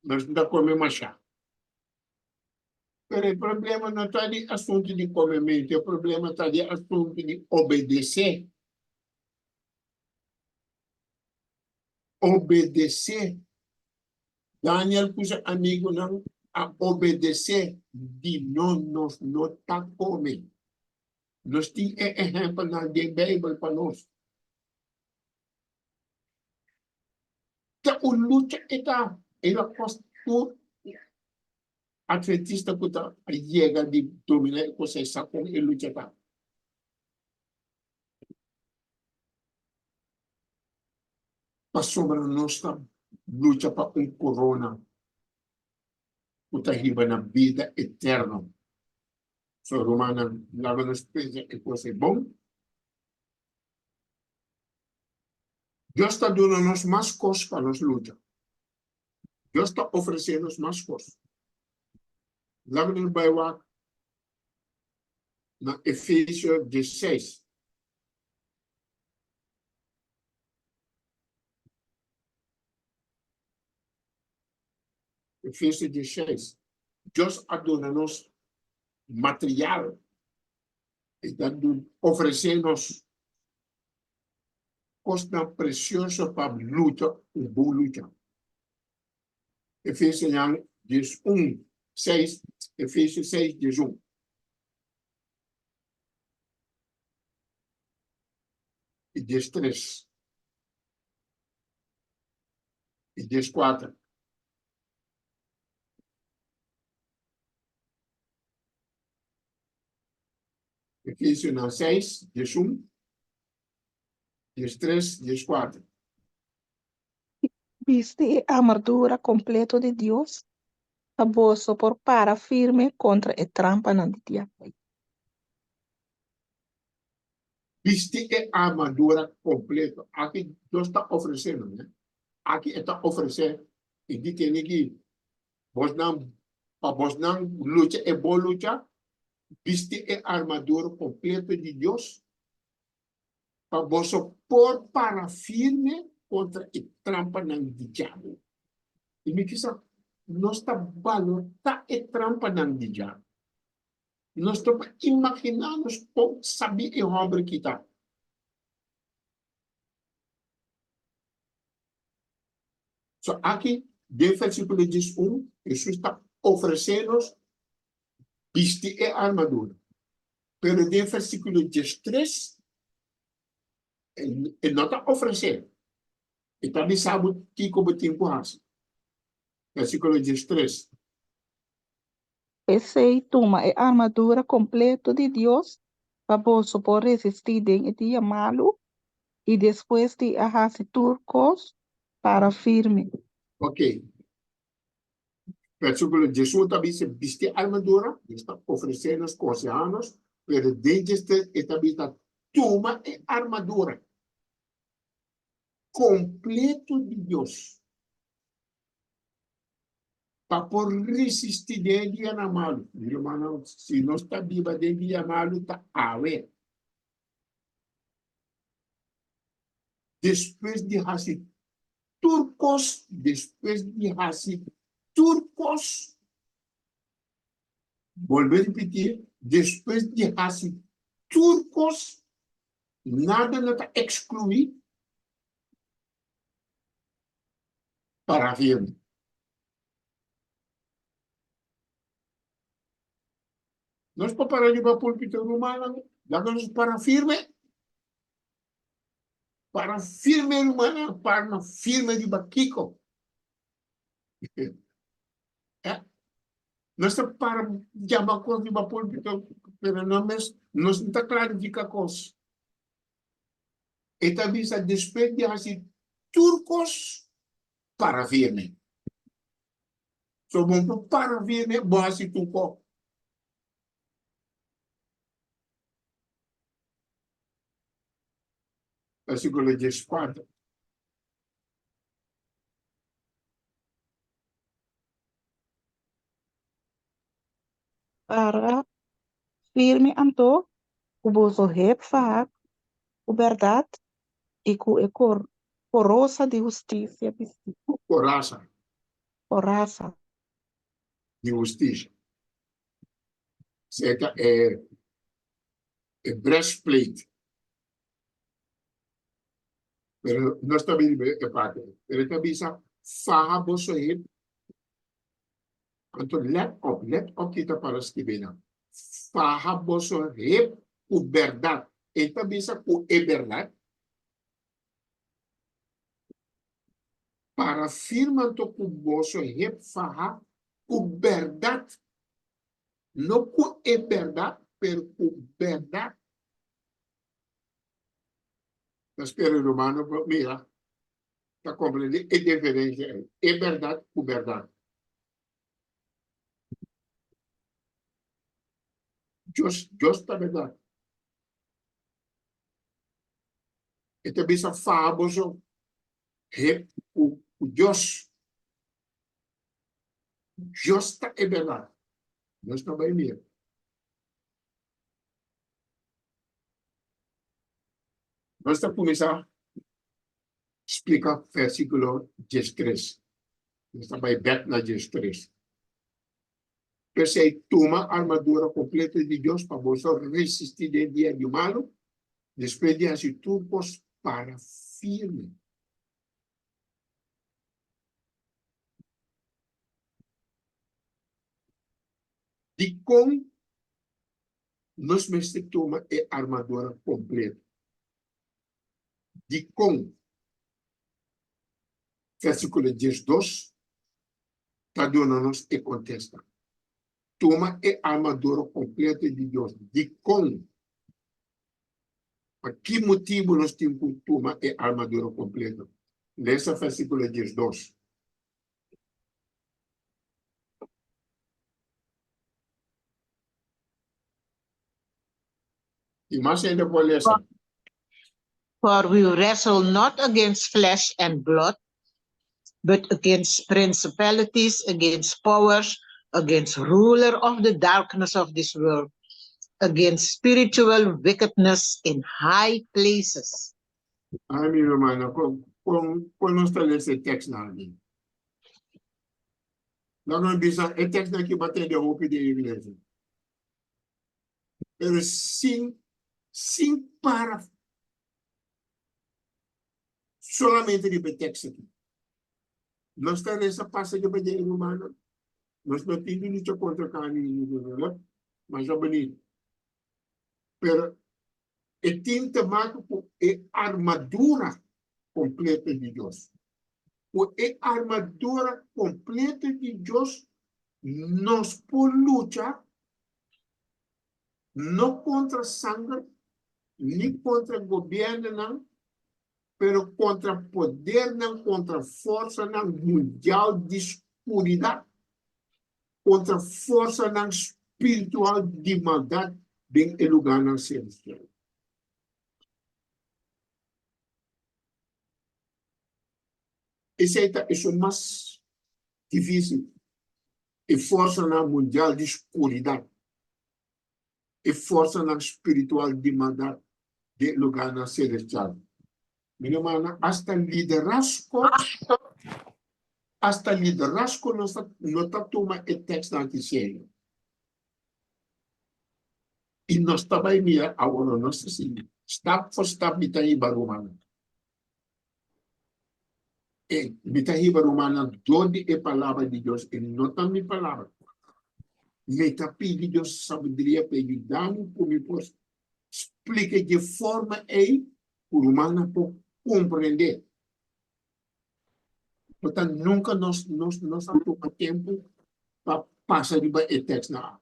Nos no ta kome masha. Pero e problema no ta di asuntu di komementu, e problema ta di asuntu di obedesé. Obedesé. Daniel ku su amigunan a obedesé di no nos no ta kome. Nos tin e ehèmpelnan den Beibel pa nos. Ta un lucha e ta. E la kos tur adventista ku ta yega di dominá e kos ei sa kon e lucha ta. Pasobra nos ta lucha pa un korona ku ta hiba na bida eterno. So rumannan, laga nos pensa e kos ei bon. Dios ta duna nos mas kos pa nos lucha. Dios ta ofresé nos mas kos. Laga nos bai wak na Efesio 16. Efesio 16. Dios a duna nos material. E ta ofresé nos kosnan presioso pa lucha un bon lucha. Efesionan 11, 6, Efesio 6, 11. I 13. I 14. Efesionan 6, 11, 13, 14. Bisti e armadura kompleto di Dios pa boso por para firme kontra e trampanan di diabel. Bisti e armadura kompleto. Aki Dios ta ofresé nos, ne? Aki e ta ofresé i di tene ki bosnan, pa bosnan lucha e bon lucha, bisti e armadura kompleto di Dios pa boso por para firme kontra e trampanan di diabel. I mi kisa nos ta balotá e trampanan di diabel. Nos ta por imaginá nos kon sabí e hòmber aki ta. So aki den versíkulo 11 Hesus ta ofresé nos bisti e armadura. Pero den versíkulo 13 e no ta ofresé. E ta bisa bo kiko bo tin ku hasi. Versíkulo 13. P'esei, tuma e armadura kompleto di Dios pa boso por resistí den e dia malu i despues di a hasi tur kos, para firme. Ok. Versíkulo 11 ta bisa, Bisti armadura, Dios ta ofresé nos, konsehá nos, pero den 13 e ta bisa, Tuma e armadura kompleto di Dios. Pa por risisti den e dianan malu. Mi rumannan, si nos ta biba den dia malu, ta awe. Despues di hasi tur kos, despues di hasi tur kos, bolbe ripití, despues di hasi tur kos, nada no ta ekskluí. Para firme. Nos por para riba pulpito, rumannan, laga nos para firme. Para firme, rumannan, para firme riba kiko. Eh? Nos ta para yama kos riba pulpito, pero no mes, nos no ta klarifica kos. E ta bisa despues di hasi tur kos, para firme. So bo por para firme, bo hasi tur kos. Versículo 14. Para firme anto ku boso hep fahá ku bèrdat i ku e korosa di hustisia bistí. Korasa. Korasa. Di hustisia. Esei ta e e breastplate. Pero nos ta bini e parti ei. Pero e ta bisa, faha boso hep. Anto let op, let op ki ta para skibí nan. Faha boso hep ku bèrdat. E ta bisa ku e bèrdat. Para firma anto ku boso hep faha ku bèrdat. No ku e bèrdat, pero ku bèrdat. Ta spera rumano por mira, ta komprendé e diferensia ei, e bèrdat ku bèrdat. Dios, Dios ta bèrdat. E ta bisa faha boso hep ku Dios. Dios ta e bèrdat. Nos ta bai mira. Nos ta kuminsá splika versíkulo 13. Nos ta bai bèk na 13. P'esei, tuma armadura kompleto di Dios pa boso resistí den dia di malu, despues di hasi tur kos para firme. Dikon nos mester tuma e armadura kompleto? Dikon? Versíkulo 12 ta duna nos e kontesta. Tuma e armadura kompleto di Dios. Dikon? Pa ki motibu nos tin ku tuma e armadura kompleto? Lesa versíkulo 12. I mas hende por lesa. For we wrestle not against flesh and blood, but against principalities, against powers, against ruler of the darkness of this world, against spiritual wickedness in high places. Ai, mi rumannan, kon, kon, kon nos ta lesa e tekstnan aki? Laga nos bisa, e tekstnan aki bo a tende hopi den iglesia. Pero sin, sin para solamente riba e tekst aki. Nos ta resa pasa riba dje, rumannan. Nos no tin di lucha kontra karni i sangre, masha bonito. Pero e tin te make ku e armadura kompleto di Dios. Ku e armadura kompleto di Dios nos por lucha no kontra sanger ni kontra gobièrnunan, pero kontra podernan, kontra forsanan mundial di skuridat, kontra forsanan spiritual di maldat den e lugánan selestial. Esei ta esun mas difísil, e forsanan mundial di skuridat, e forsanan spiritual di maldat den e lugánan selestial. Mi rumannan, asta liderazgo, asta liderazgo no ta, no ta tuma e tekstnan aki serio. I nos ta bai mira awor, nos ta sigui stap for stap mi ta hiba rumannan. E mi ta hiba rumannan dor di e palabra di Dios, e no ta mi palabra. Mi ta pidi Dios sabiduria pa e yuda mi ku mi por splika dje forma ei ku rumannan por komprendé. Por tanto, nunka nos nos nos a tuma tempu pa pasa riba e tekstnan aki.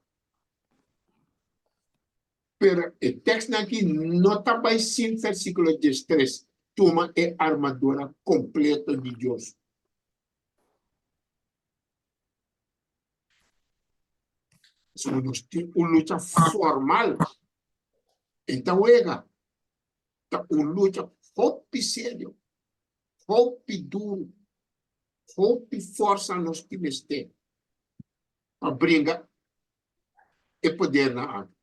Pero e tekstnan aki no ta bai sin versíkulo 13, Tuma e armadura kompleto di Dios. Pasobra nos tin un lucha formal. E ta wega. Ta un lucha hopi serio, hopi duru, hopi forsa nos tin mester pa bringa e podernan aki.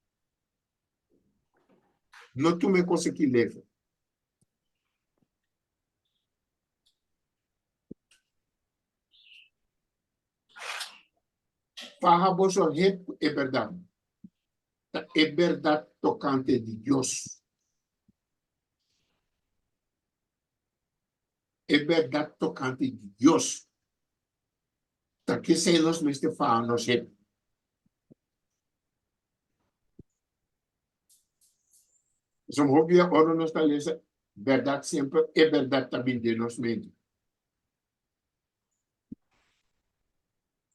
No tuma e kos aki leve. Faha boso hep ku e bèrdat. Ta e bèrdat tokante di Dios. E bèrdat tokante di Dios. Ta kesei nos mester faha nos hep. Pasobra hopi bia ora nos ta lesa bèrdat semper e bèrdat ta bin den nos mente.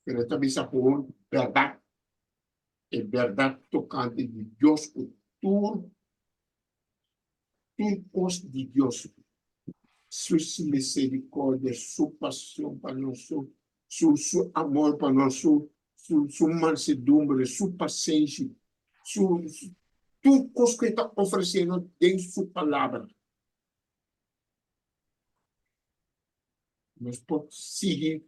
Pero e ta bisa gewoon bèrdat. E bèrdat tokante di Dios ku tur tur kos di Dios, su misericordia, su pasion pa nos, su su su amor pa nos, su su su mansedumbre, su pasenshi, su tur kos ku e ta ofresé nos den su palabra. Nos por sigui.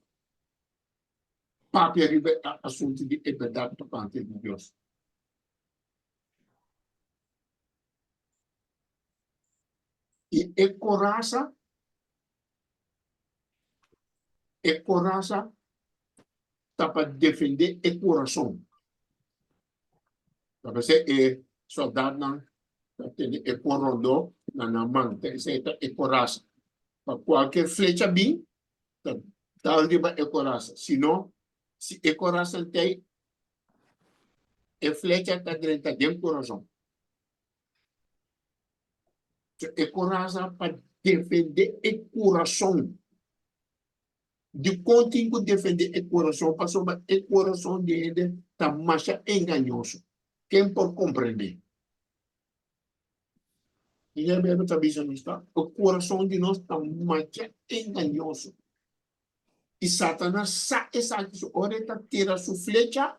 papia riba e asuntu di e bèrdat tokante di Dios. I e korasa, e korasa ta pa defendé e kurason. Ta p'esei e sòldatnan ta tene e kor rondó na nan man, ta esei ta e korasa. Pa kualke flecha bin, ta dal riba e korasa. Si no, si e korasa no t'ei, e flecha ta drenta den kurason. E korasa pa defendé e kurason. Dikon tin ku defendé e kurason? Pasobra e kurason di hende ta masha engañoso. Ken por komprendé? I e Beibel ta bisa nos ta, e kurason di nos ta masha engañoso. I Satanas sa esaki, so ora e ta tira su flecha,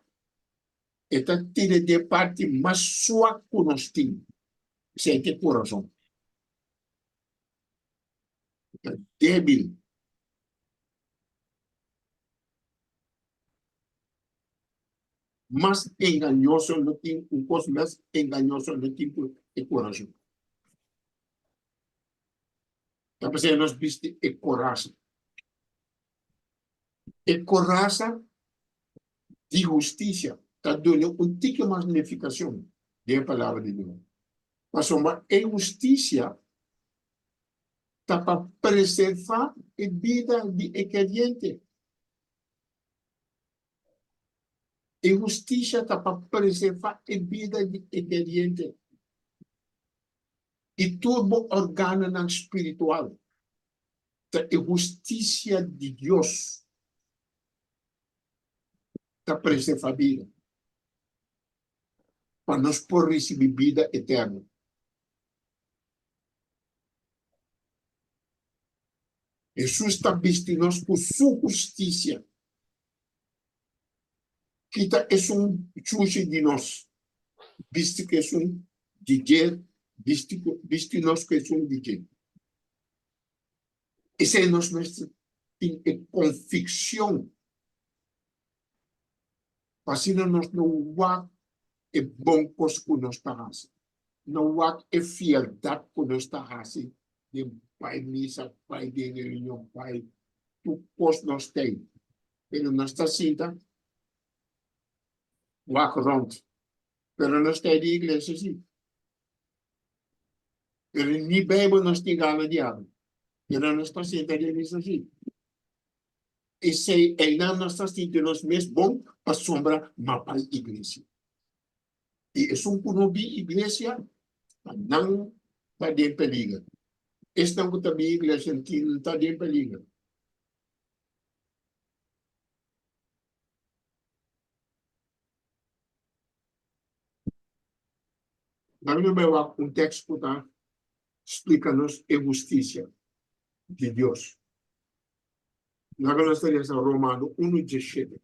e ta tira di e parti mas suak ku nos tin, esei ta e kurason. Ta débil. Mas engañoso no tin un kos mas engañoso no tin ku e kurason. Ta p'esei nos bisti e korasa. E korasa di hustisia ta duna un tiki mas nifikashon den e Palabra di Dios. Pasobra e hustisia ta pa preservá e bida di e keriente. E hustisia ta pa preservá e bida di e keriente i tur bo organonan spiritual. Ta e hustisia di Dios ta preservá bida, pa nos por risibí bida eterno. Hesus ta bisti nos ku su hustisia. Kita esun shushi di nos, bisti ku esun di dje, bisti ku, bisti nos ku esun di dje. Esei nos mester tin e konvikshon pa asina nos no wak e bon kos ku nos ta hasi, no wak e fieldat ku nos ta hasi den bai misa, bai den reunion, bai tur kos nos tei, pero nos ta sinta wak rònt, pero nos tei di iglesia si, pero ni Beibel nos tin gana di habri, pero nos ta sinta den misa si. Esei einan nos ta sinti nos mes bon pasobra no bai iglesia. I esun ku no bin iglesia, ta nan ta den peliger. Esnan ku ta bin iglesia no ta den peliger. Laga nos bai wak un tekst ku ta splika nos e hustisia di Dios. Laga nos ta lesa Romano unu diesshete.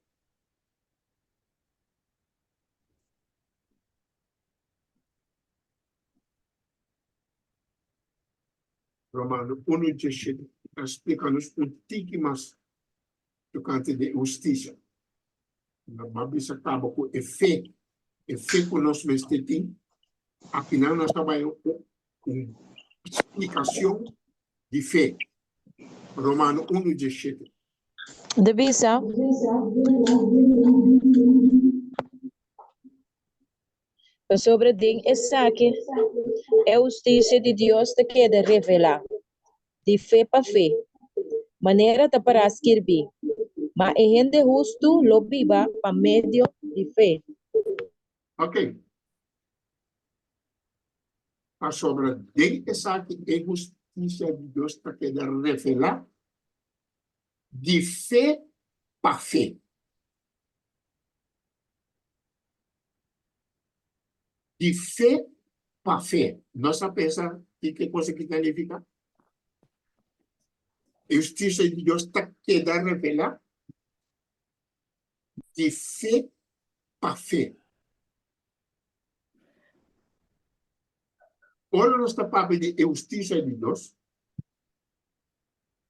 Romano unu diesshete ta splika nos un tiki mas tokante di e hustisia. Bo a bisa kaba ku e fe, e fe ku nos mester tin. Akinan nos ta bai un splikashon di fe. Romano unu diesshete. Ta bisa. Pasobra den esaki e hustisia di Dios ta keda revelá, di fe pa fe, manera ta pará skirbí, Ma e hende hustu lo biba pa medio di fe. Ok. Pasobra den esaki e hustisia di Dios ta keda revelá, di fe pa fe. Di fe pa fe. Nos a pensa di ke cosa ki ta nifica? E hustisia di Dios ta keda revelá di fe pa fe. Ora nos ta papia di e hustisia di Dios,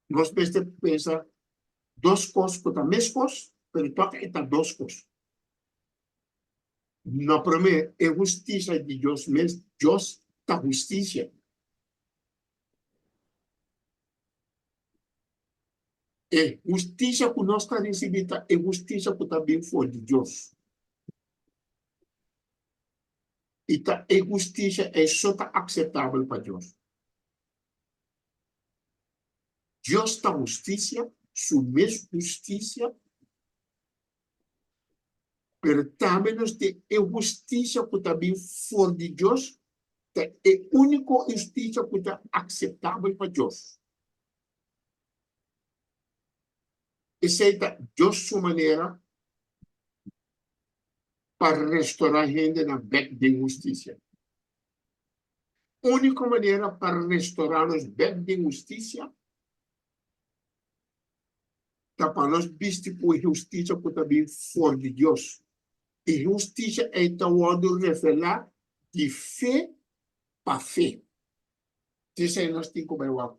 nos mester pensa dos kos ku ta meskos. Pero tòg e ta dos kos. Na promé, e hustisia di Dios mes, Dios ta hustisia. E hustisia ku nos ta risibí ta e hustisia ku ta bin for di Dios. I ta e hustisia ei so ta akseptabel pa Dios. Dios ta hustisia, su mes hustisia, pero tambe nos tin e hustisia ku ta bin for di Dios, ta e úniko hustisia ku ta akseptabel pa Dios. Esei ta Dios su manera pa restorá hendenan bèk den hustisia. Úniko manera pa restorá nos bèk den hustisia ta pa nos bisti ku e hustisia ku ta bin for di Dios. E hustisia ei ta wòrdu revelá di fe pa fe. T'esei nos tin ku bai wak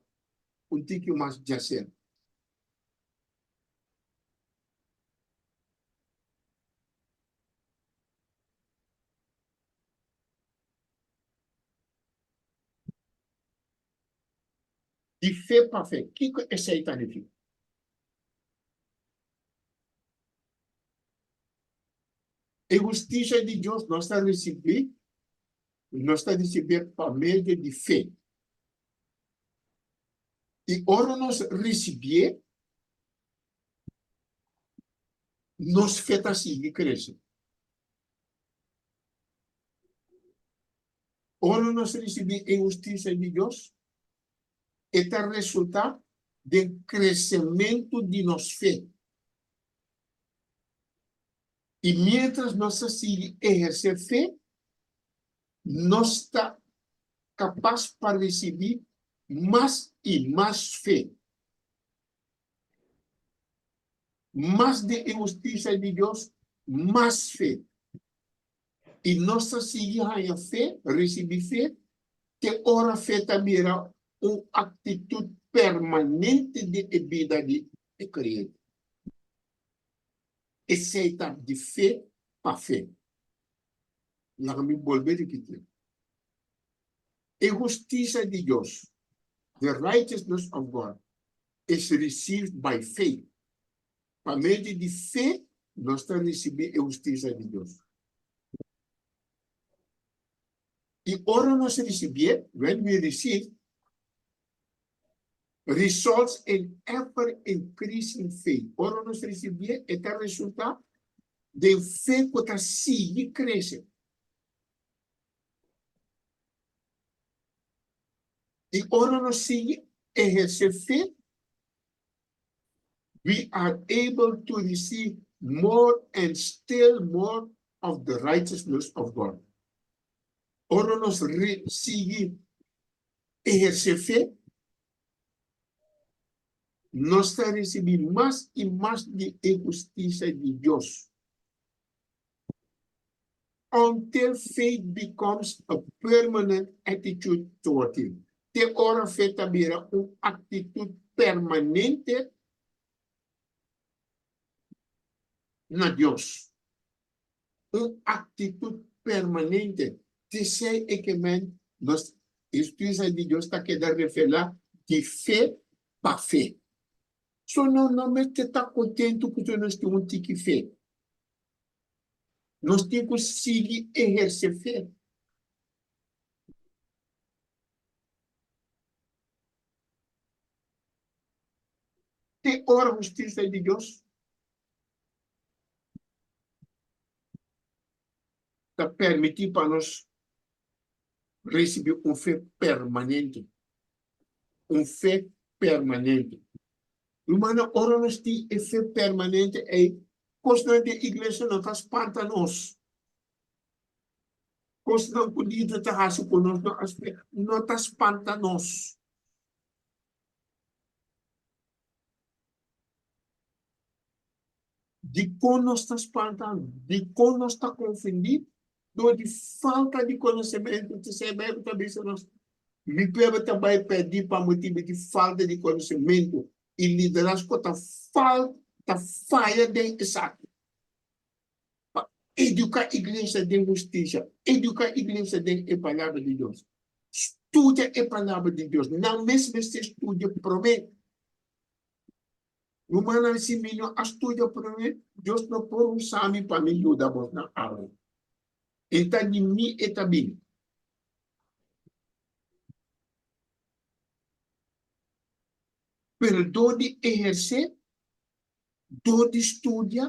un tiki mas djaser. Di fe pa fe, kiko esei ta nifiká? E hustisia di Dios nos ta risibí, nos ta risibié pa medio di fe. I ora nos risibié, nos fe ta sigui krese. Ora nos risibí e hustisia di Dios, e ta resultá den kresementu di nos fe. I miéntras nos ta sigui ehersé fe, nos ta kapas pa risibí mas i mas fe. Mas di e hustisia di Dios, mas fe. I nos ta sigui haña fe, risibí fe, te ora fe ta bira un aktitut permanente di e bida di e kreyente. Esei ta di fe pa fe. Laga mi bolbe ripití. E hustisia di Dios, the righteousness of God, is received by faith. Pa medio di fe nos ta risibí e hustisia di Dios. I ora nos risibié, when we receive, results in ever increasing faith. Ora nos risibié, e ta resultá den fe ku ta sigui krese. I ora nos sigui ehersé fe, we are able to receive more and still more of the righteousness of God. Ora nos sigui ehersé fe, nos ta risibí mas i mas di e hustisia di Dios. Until faith becomes a permanent attitude toward Him. Te ora fe ta bira un aktitut permanente na Dios. Un aktitut permanente. T'esei e ke men nos hustisia di Dios ta keda revelá di fe pa fe. So no no mester ta kontentu ku nos tin un tiki fe. Nos tin ku sigui ehersé fe. Te ora hustisia di Dios ta permití pa nos risibí un fe permanente. Un fe permanente. Rumannan, ora nos tin e fe permanente ei, kosnan den iglesia no ta spanta nos. Kosnan ku lider ta hasi ku nos no a spera no ta spanta nos. Dikon nos ta spanta? Dikon nos ta konfundí? Dor di falta di konosementu. P'esei Beibel ta bisa nos, Mi pueblo ta bai pèrdí pa motibu di falta di konosementu. I liderazgo ta fal. ta faya den esaki. Pa eduká iglesia den hustisia, eduká iglesia den e Palabra di Dios. Studia e Palabra di Dios. Nan mes mester studia promé. Rumannan, si mi no a studia promé, Dios no por usa mi pa mi yuda bosnan awe. E ta di mi e ta bin. Pero dor di ehersé, dor di studia,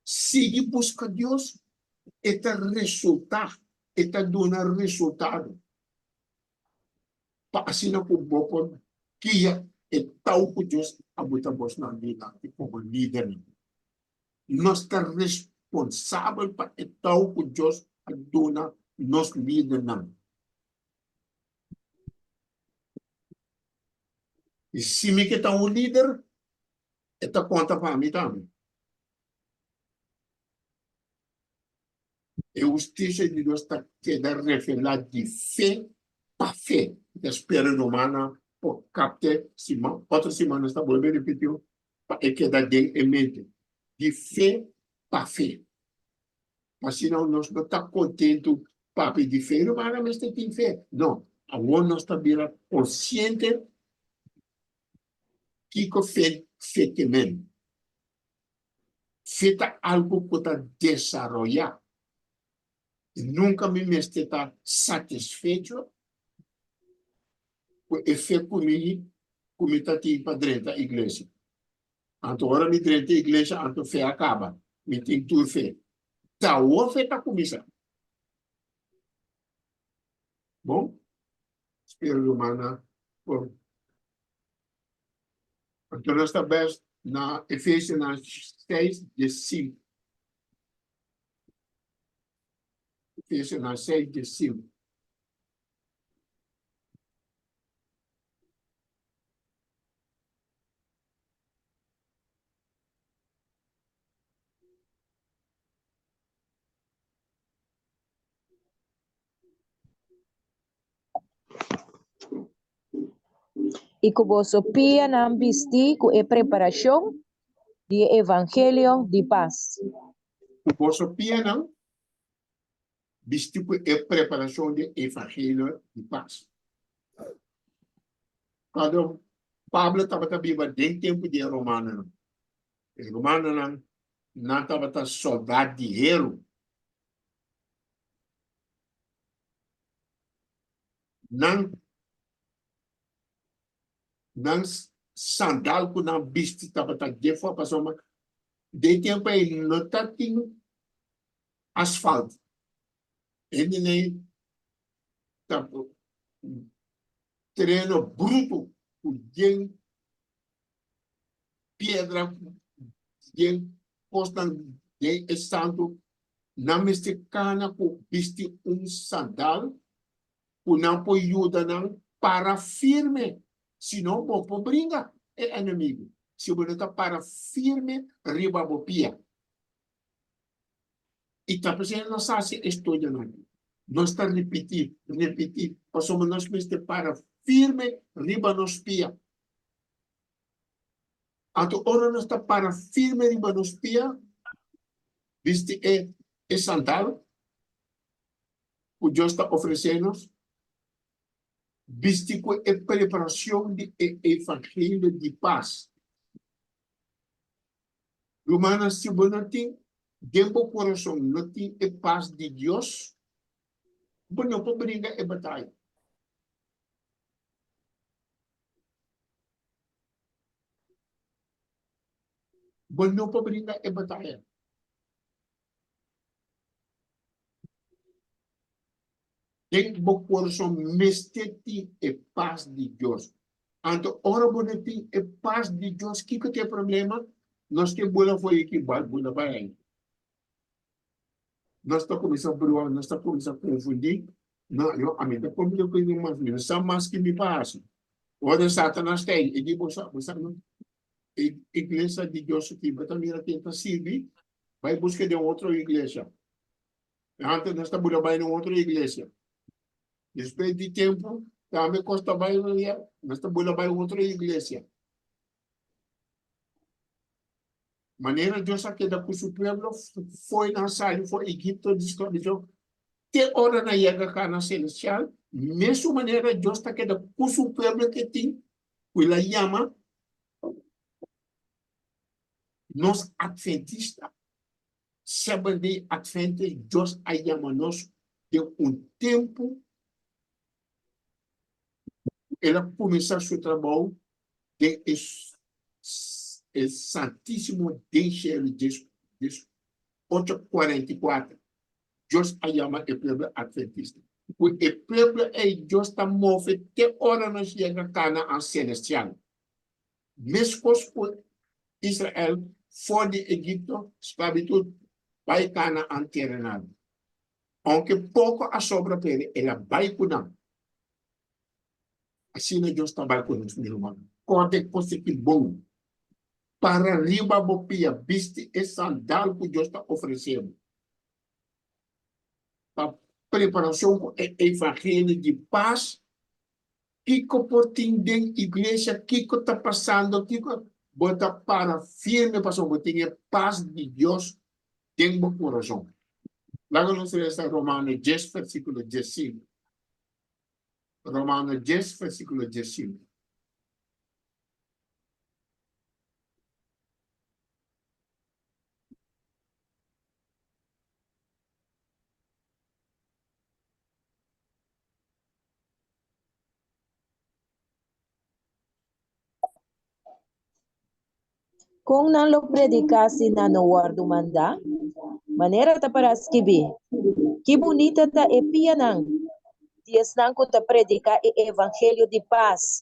sigui buska Dios, e ta resultá, e ta duna resultado. Pa asina ku bo por guia e tau ku Dios a buta bosnan dilanti komo lidernan. Nos ta responsabel pa e tau ku Dios a duna nos lidernan. I si mi ke ta un lider, e ta konta pa mi tambe. E hustisia di Dios ta keda revelá di fe pa fe. Mi ta spera rumannan por kapt'é siman, otro siman nos ta bolbe ripitió pa e keda den e mente. Di fe pa fe. Asina nos no ta kontentu papia di fe, rumannan mester tin fe. No, awor nos ta bira konsiente kiko fe fe ke men. Fe ta algu ku ta desaroyá. I nunka mi mester ta satisfecho ku e fe ku mi ku mi ta tin pa drenta iglesia. Anto ora mi drenta iglesia anto fe a kaba, mi tin tur fe. Ta awor fe ta kuminsá. Bon, spero rumannan por. Anto nos ta bes na Efesionan 6 diesinku. Efesionan 6 diesinku. I ku boso pianan bistí ku e preparashon di e evangelio di pas. Ku boso pianan bistí ku e preparashon di e evangelio di pas. Cuando Pablo tabata biba den tempu di e romanonan, e romanonan nan tabata soldá di heru. Nan nan sandal ku nan bisti tabata defo pasobra den tempu ei no ta tin asfalt. Hende ta tereno brutu ku yen piedra den kosnan den e santu, nan mester kana ku bisti un sandal ku nan por yuda nan para firme, si no bo por bringa e enemigu si bo no ta para firme riba bo pia. I ta p'esei nos hasi e studionan aki. Nos ta ripití, ripití, pasobra nos mester para firme riba nos pia. Anto ora nos ta para firme riba nos pia, bisti e e sandal ku Dios ta ofresé nos, bisti ku e preparashon di e evangelio di pas. Rumannan, si bo no tin den bo kurason no tin e pas di Dios, bo no por bringa e bataya. Bo no por bringa e bataya. Den bo kurason mester tin e pas di Dios. Anto ora bo no tin e pas di Dios, kiko ta e problema? Nos ke bula for aki, bai bula bai ahi. Nos ta kuminsá brua, nos ta kuminsá konfundí. No, yo, ami ta kombiná ku mi mas, mi no sa mas ki mi pa hasi. Ora Satanas ta ei, e di bo sa, bo sa no, e iglesia di Dios aki, bo ta mira ken ta sirbi, bai buska den otro iglesia. Antes nos ta bula bai na un otro iglesia. Despues di tempu, tambe kos ta bai, nos ta bula bai otro iglesia. Manera Dios a keda ku su pueblo fo'i nan sali for Egipto di sklabitut te ora nan yega Kana selestial, mesun manera Dios ta keda ku su pueblo ke tin ku el a yama nos Atventista, Seventh Day Adventist, Dios a yama nos den un tempu El a kuminsá su trabou den e e Santísimo den shelu 1844. Dios a yama e pueblo Atventista. Ku e pueblo ei Dios ta move te ora nos yega Kanaan selestial. Meskos ku Israel for di Egipto, sklabitut, bai Kanaan terenal. Ounke poko a sobra p'e, el a bai ku nan. Asina Dios ta bai ku nos, mi ruman. Kòrda e kos aki bon. Para riba bo pia, bisti e sandal ku Dios ta ofresé bo. Pa preparashon ku e evangelio di pas, kiko por tin den iglesia, kiko ta pasando, kiko, bo ta para firme pasobra bo tin e pas di Dios den bo kurason. Laga nos resa Romano dies versikulo diesinku. Romano dies versikulo diesinku. Kon nan lo prediká si nan no wòrdu mandá? Manera ta pará skibí, Ki bunita ta e pianan di esnan ku ta prediká e evangelio di pas,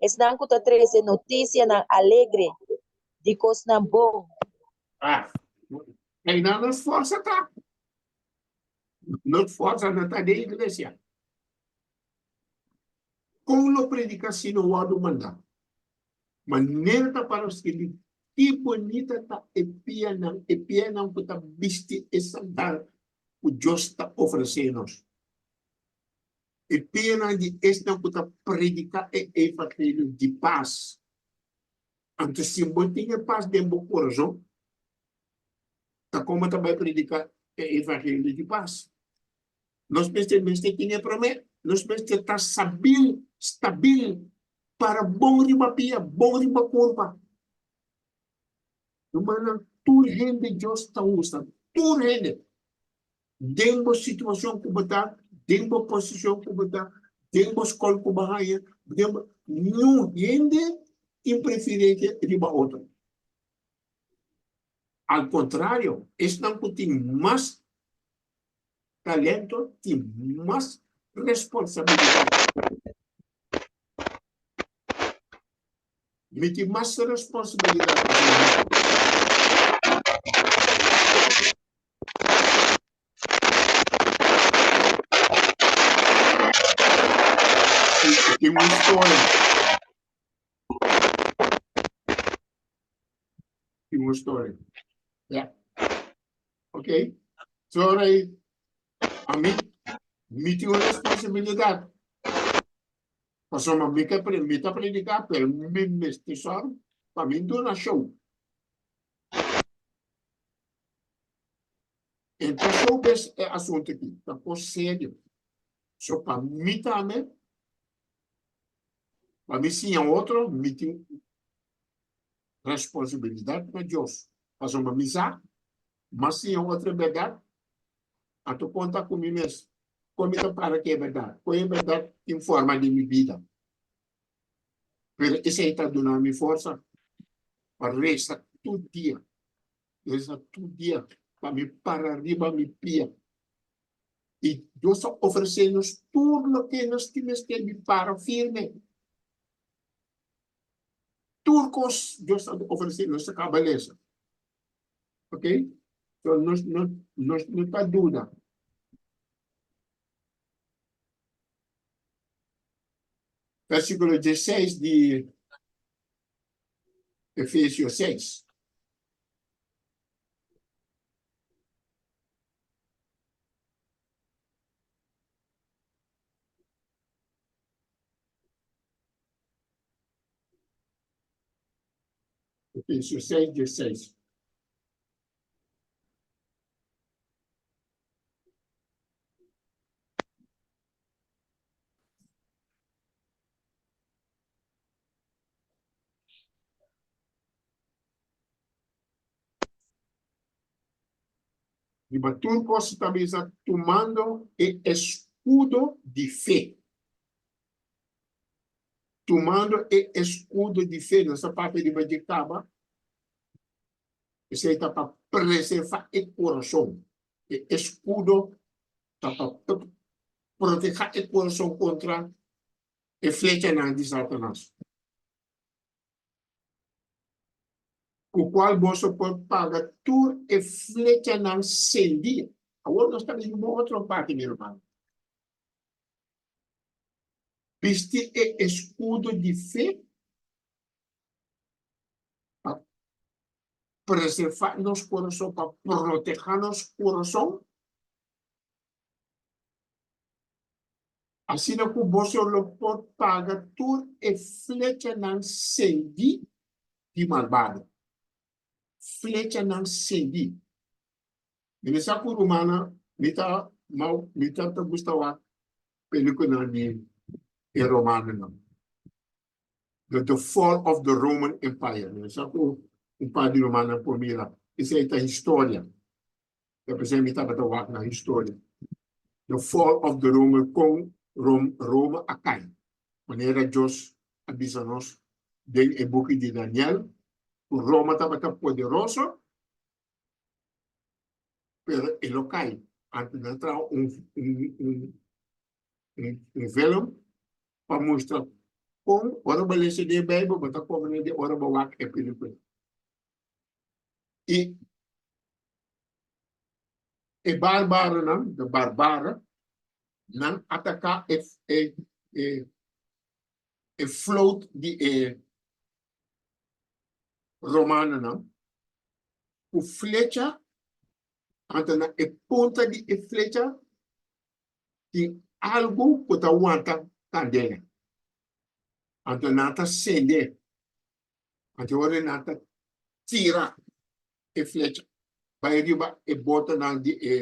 esnan ku ta trese notisianan alegre di kosnan bon. Ah, einan nos forsa ta. Nos forsa no ta den iglesia. Kon lo prediká si no wòrdu mandá? Manera ta para skirbi, Ki bunita ta e pianan, e pianan ku ta bisti e sandal ku Dios ta ofresé nos. E pianan di esnan ku ta prediká e evangelio di pas. Anto si bo tin e pas den bo kurason, ta kon bo ta bai prediká e evangelio di pas? Nos mester mester tin e promé, nos mester ta sabil, stabil, para bon riba pia, bon riba kurpa. Rumannan, tur hende Dios ta usa, tur hende. Den bo situashon ku bo ta, den bo posishon ku bo ta, den bo skol ku bo haña, den bo, niun hende tin preferensia riba otro. Al kontrario, esnan ku tin mas talento tin mas responsabilidat. Mi tin mas responsabilidat pasobra mi. Tin un storia. Tin un storia. Ja. Ok. Sorry. Ami, mi tin un responsabilidat. Pasobra mi ke mi ta prediká, pero mi mester sòru pa mi duna show. Enton show bes e asuntu aki ta kos serio. So pa mi tambe, pa mi siña otro, mi tin responsabilidat na Dios. Pasobra mi sa, m'a siña otro e bèrdat, anto konta ku mi mes kon mi ta para ku e bèrdat, kon e bèrdat tin forma den mi bida. Pero esei ta duna mi forsa pa resa tur dia, resa tur dia pa mi para riba mi pia. I Dios ta ofresé nos tur loke nos tin mester di para firme. Tur kos Dios ta ofresé nos ta kaba lesa. Ok? So nos no nos no ta duda. Versíkulo 16 di Efesio 6. Efesio 6, 16. Riba tur kos ta bisa tumando e eskudo di fe. Tumando e eskudo di fe, nos a papia riba dje kaba, esei ta pa preserva e kurason. E eskudo ta pa proteha e kurason kontra e flechanan di Satanas. Ku kual boso por paga tur e flechanan sendí. Awor nos ta riba un otro parti, mi ruman. Bisti e eskudo di fe pa preservá nos kurason, pa protehá nos kurason. Asina ku boso lo por paga tur e flechanan sendí di malbado. Flechanan sendí. Mi no sa ku rumannan, mi ta mi ta ta gusta wak pelíkulanan di e romanonan. The Fall of the Roman Empire. Mi no sa ku un par di rumannan por mira. Esei ta historia. Ta p'esei mi tabata wak na historia. The fall of the Roman kon Rom Roma a kai. Manera Dios a bisa nos den e buki di Daniel ku Roma tabata poderoso pero e lo kai. Anto nan traha un un un un film pa mustra kon ora bo lesa den Bijbel bo ta komprende ora bo wak e pelikula. I e barbaronan, de barbaren, nan ataká e e e e float di e romanonan ku flecha, anto na e punta di e flecha tin algu ku ta wanta kandela, anto nan ta sende. Anto ora nan ta tira e flecha bai riba e botonan di e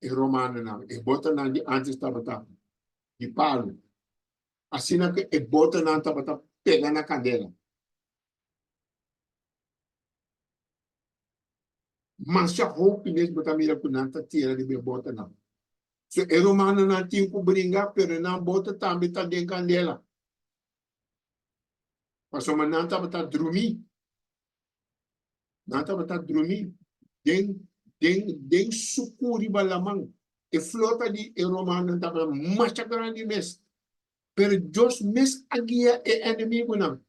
e romanonan. E botonan di antes tabata di palu. Asina ku e botonan tabata pega na kandela. Masha hopi mes bo ta mira ku nan ta tira riba e botonan. So e romanonan tin ku bringa, pero nan boto tambe ta den kandela. Pasobra nan tabata drumí. Nan tabata drumí den, den, den sukú riba laman. E flota di e romanonan tabata masha grandi mes. Pero Dios mes a guia e enemigunan.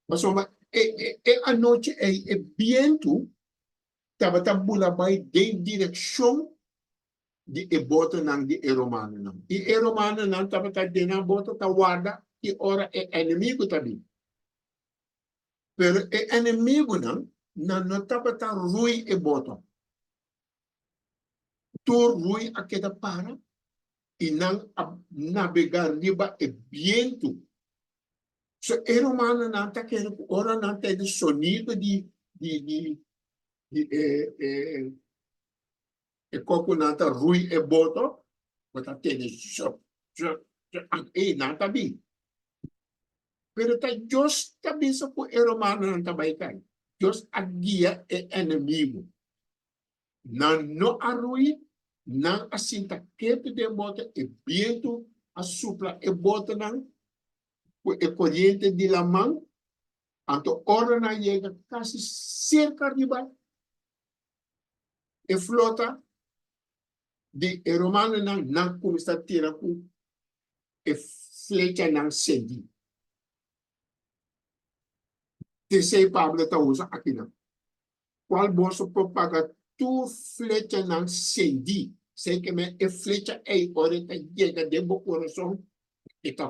Pasobra e, e, e anochi ei e bientu tabata bula bai den direkshon di e botonan di e romanonan. I e romanonan tabata den nan boto ta warda ki ora e enemigu ta bin. Pero e enemigunan, nan no tabata rui e boto. Tur rui a keda para i nan a nabegá riba e bientu. So e romanonan ta kere ku ora nan tende sonido di di di di e e E kos ku nan ta rui e boto, bo ta tene zup, zup, zup, ei nan ta bin. Pero ta Dios ta bisa ku e romanonan ta bai kai. Dios a guia e enemigu. Nan no a rui, nan a sinta ketu den boto, e bientu a supla e botonan ku e koriente di laman, anto ora nan yega kasi serka riba E flota di e romanonan nan kuminsá tira ku e flechanan sendí. T'esei Pablo ta usa akinan. Kual boso por paga tur flechanan sendí. Esei ke men e flecha ei ora e ta yega den bo kurason e ta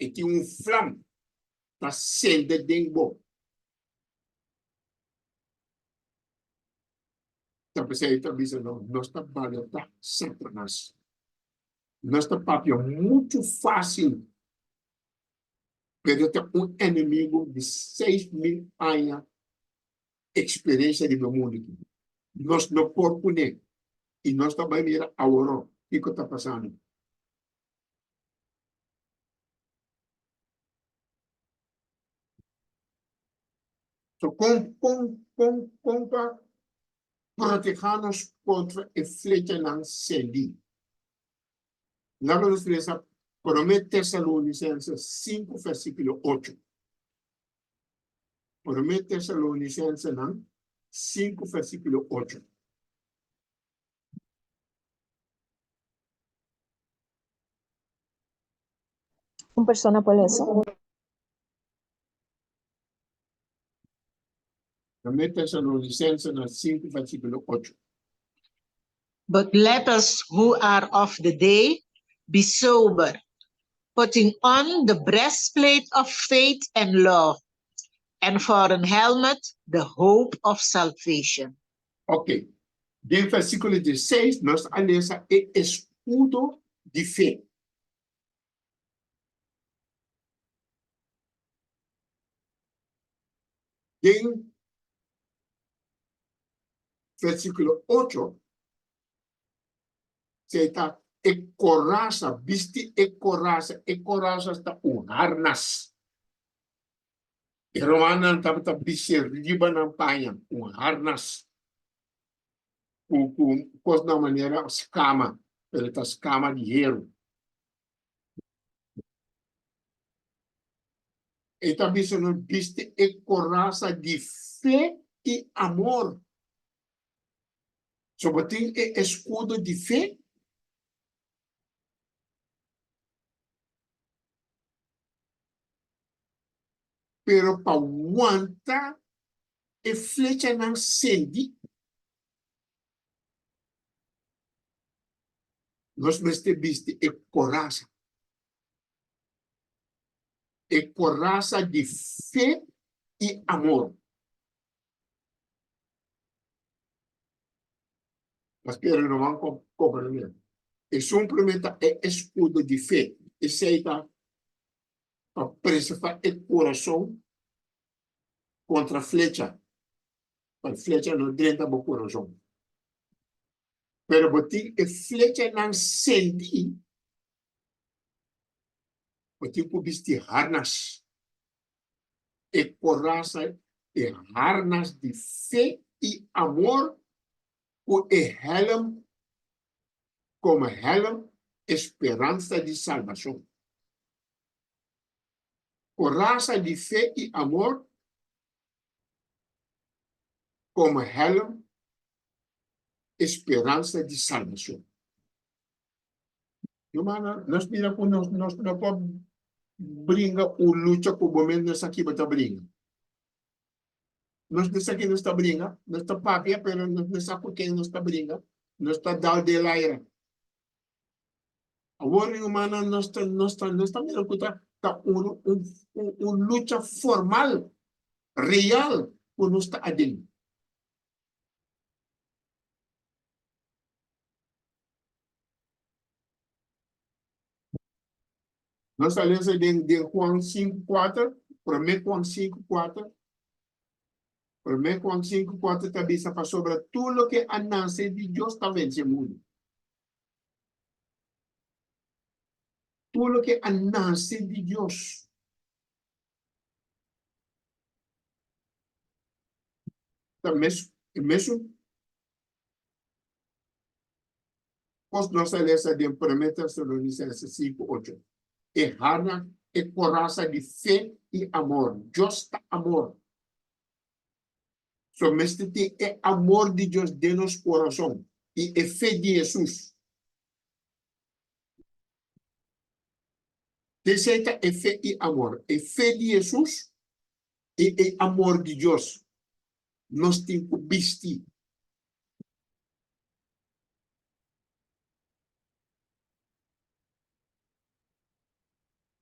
e tin un flam ta sende den bo. Ta p'esei ta bisa no, nos ta balotá Satanas. Nos ta papia muchu fásil, pero ta un enemigu di 6000 aña eksperensia riba e mundu aki. Nos no por kuné i nos ta bai mira aworó kiko ta pasando. So kon kon kon kon pa. Protehá nos kontra e flechanan sendí. Laga nos lesa Promé Tesalonisenses 5 versíkulo 8. Promé Tesalonisensenan 5 versíkulo 8. Un persona por lesa. Promé Tesalonisensenan 5 versíkulo 8. But let us who are of the day be sober, putting on the breastplate of faith and love, and for an helmet the hope of salvation. Ok. Den versíkulo 16 nos a lesa e eskudo di fe. Den versíkulo 8 se ta e korasa, bisti e korasa, e korasa ta un harnas. E romanonan tabata bisti riba nan paña, un harnas. Ku ku kosnan manera skama, pero ta skama di heru. E ta bisa nos bisti e korasa di fe i amor. So bo tin e eskudo di fe? Pero pa wanta e flechanan sendi, nos mester bisti e korasa. E korasa di fe i amor. Mas pero no van comprende. Esun promé ta e escudo di fe. Esei ta pa preserva e corazon contra flecha. Pa e flecha no drenta bo corazon. Pero bo tin e flechanan sendí, bo tin ku bisti harnas. E korasa, e harnas di fe i amor ku e hèlm komo hèlm e speransa di salbashon. Korasa di fe i amor komo hèlm e speransa di salbashon. Hermano, nos mira ku nos nos no por bringa un lucha ku bo mes no sa ki bo ta bringa. Nos no sa ki nos ta bringa, nos ta papia pero nos no sa ku ken nos ta bringa, nos ta dal den laira. Awor, hermano, nos ta nos ta nos ta mira ku ta ta un un un lucha formal, real ku nos ta aden. Nos ta lesa den den Juan 5, 4, promé Juan 5, 4. Promé Juan 5, 4 ta bisa pasobra tur loke a nase di Dios ta vense mundu. Tur loke a nase di Dios. Ta mes, e mesun Kos nos a lesa den Promé Tesalonisenses 5, 8. E harna e korasa di fe i amor. Dios ta amor. So mester tin e amor di Dios den nos korason i e fe di Hesus. Esei ta e fe i amor. E fe di Hesus i e amor di Dios. Nos tin ku bisti.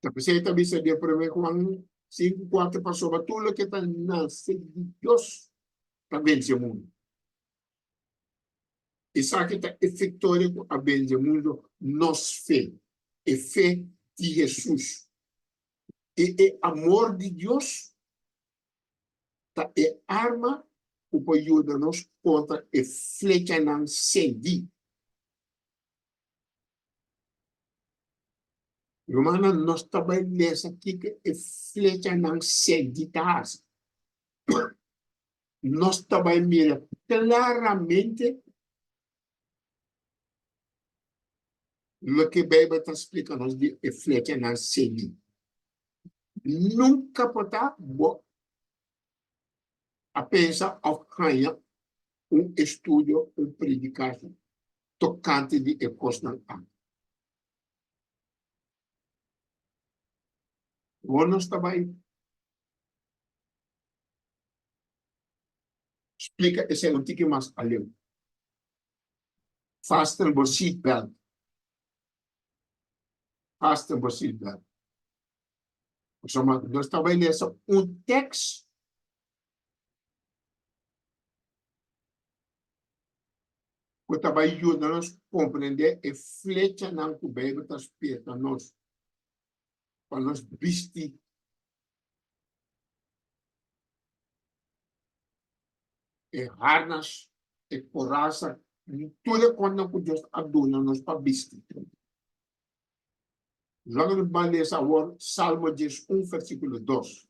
Ta p'esei ta bisa den Promé Juan 5, 4, Pasobra tur loke ta nase di Dios ta vense mundu. Esaki ta e viktoria ku a vense mundu, nos fe, e fe di Hesus i e amor di Dios. ta e arma ku por yuda nos kontra e flechanan sendí. Rumannan, nos ta bai lesa kiko e flechanan sendí ta hasi. Nos ta bai mira klaramente loke Beibel ta splika nos di e flechanan sendí. Nunka por ta bo a pensa òf haña un estudio, un predikashi tokante di e kosnan aki. Awor nos ta bai splika esei un tiki mas aleu. Fasten bo seatbelt. Fasten bo seatbelt. Pasobra nos ta bai lesa un tekst ku ta bai yuda nos komprendé e flechanan ku Beibel ta spierta nos pa nos bisti e harnas, e korasa, tur e kosnan ku Dios a duna nos pa bisti. Laga nos bai lesa awor Salmo 11 versíkulo 2.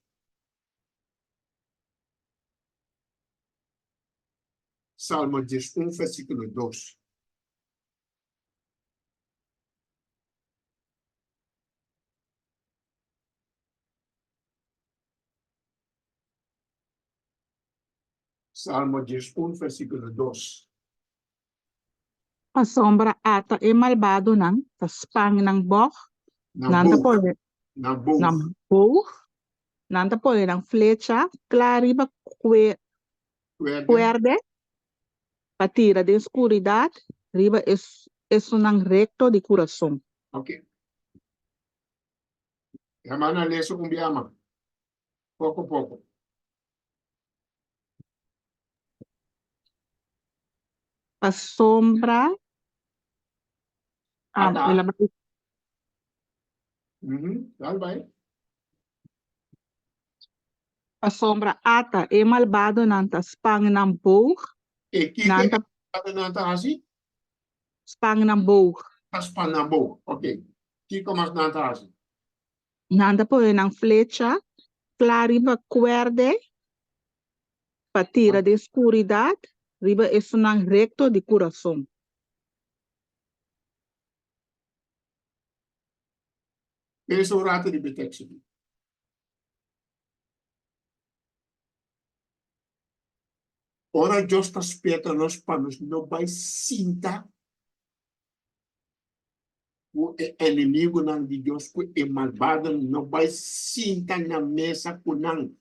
Salmo 11 versíkulo 2. Salmo 11 versíkulo 2. Pasobra ata e malbadonan ta span nan bog, Nan nan ta boog, pone nan boog. nan boog, nan ta pone nan flecha kla riba kue Kuerde. kuerde pa tira den skuridat riba es esunnan rekto di kurason. Ok. Hermana lesa un bia mas. Poko poko. Pasobra Ata. el a bai Mhm, dal bai. Pasobra ata e malbadonan ta span nan boog, E kiko nan e ta malbadonan ta hasi? span nan boog. Ta span nan boog, ok. Kiko mas nan ta hasi? Nan ta pone nan flecha kla riba kuerde pa tira den skuridat riba esunnan rekto di kurason. Pensa un rato riba e teksto aki. Ora Dios ta spierta nos pa nos no bai sinta ku e enemigunan di Dios, ku e malbadonan, no bai sinta na mesa ku nan.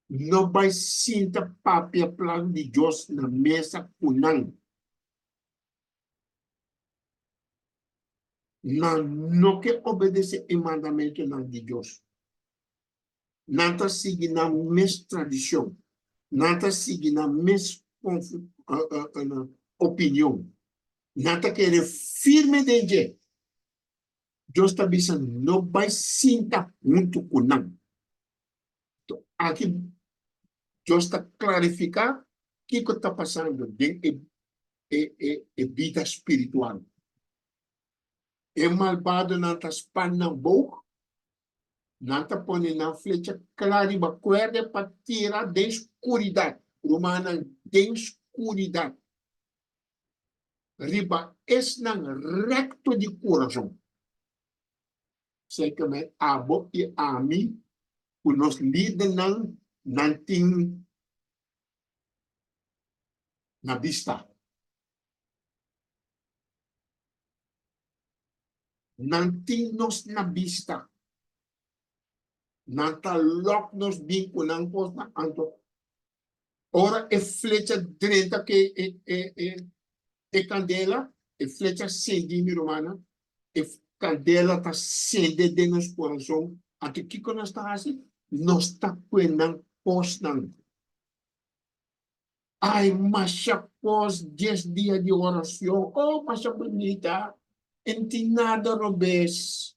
No bai sinta papia plan di Dios na mesa ku nan. Nan no ke obedesé e mandamentunan di Dios. Nan ta sigui nan mes tradishon. Nan ta sigui nan mes opinion. Nan ta kere firme den dje. Dios ta bisa, no bai sinta huntu ku nan. Aki Dios ta klarifiká kiko ta pasando den e bida spiritual. E malbadonan ta span nan boog, nan ta pone nan flecha kla riba kuerde pa tira den skuridat, rumannan, den skuridat, riba esnan rekto di kurason. Serkamente abo i ami ku nos lidernan nan tin na bista. Nan tin nos na bista. Nan ta lòk nos bin ku nan kosnan. Anto ora e flecha drenta ku e kandela, e flecha sendi, mi rumannan, e kandela ta sende den nos kurason. Anto kiko nos ta hasi? Nos ta kue nan kosnan. Ai, masha kos, dies dia di oracion, oh, masha bunita, en tin nada robes,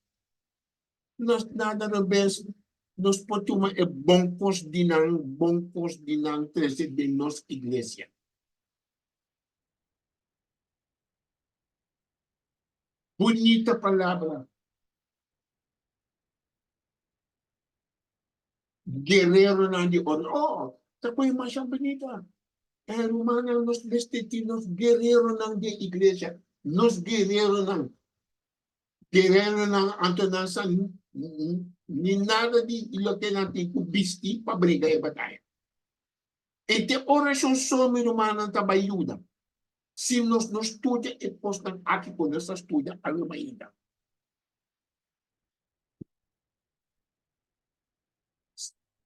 nos nada robes, nos por tuma e bon kos di nan, bon kos di nan trece den nos iglesia. Bunita palabra. Guereronan di oro. Oh, ta koe masha bunita. E rumannan, nos mester tin nos guereronan den iglesia. Nos guereronan. Guereronan anto nan sa ni nada di loke nan tin ku bisti pa briga e bataya. E te orashon so, mi rumannan, ta bai yuda. Si nos no studia e kosnan aki ku nos a studia awe mainta.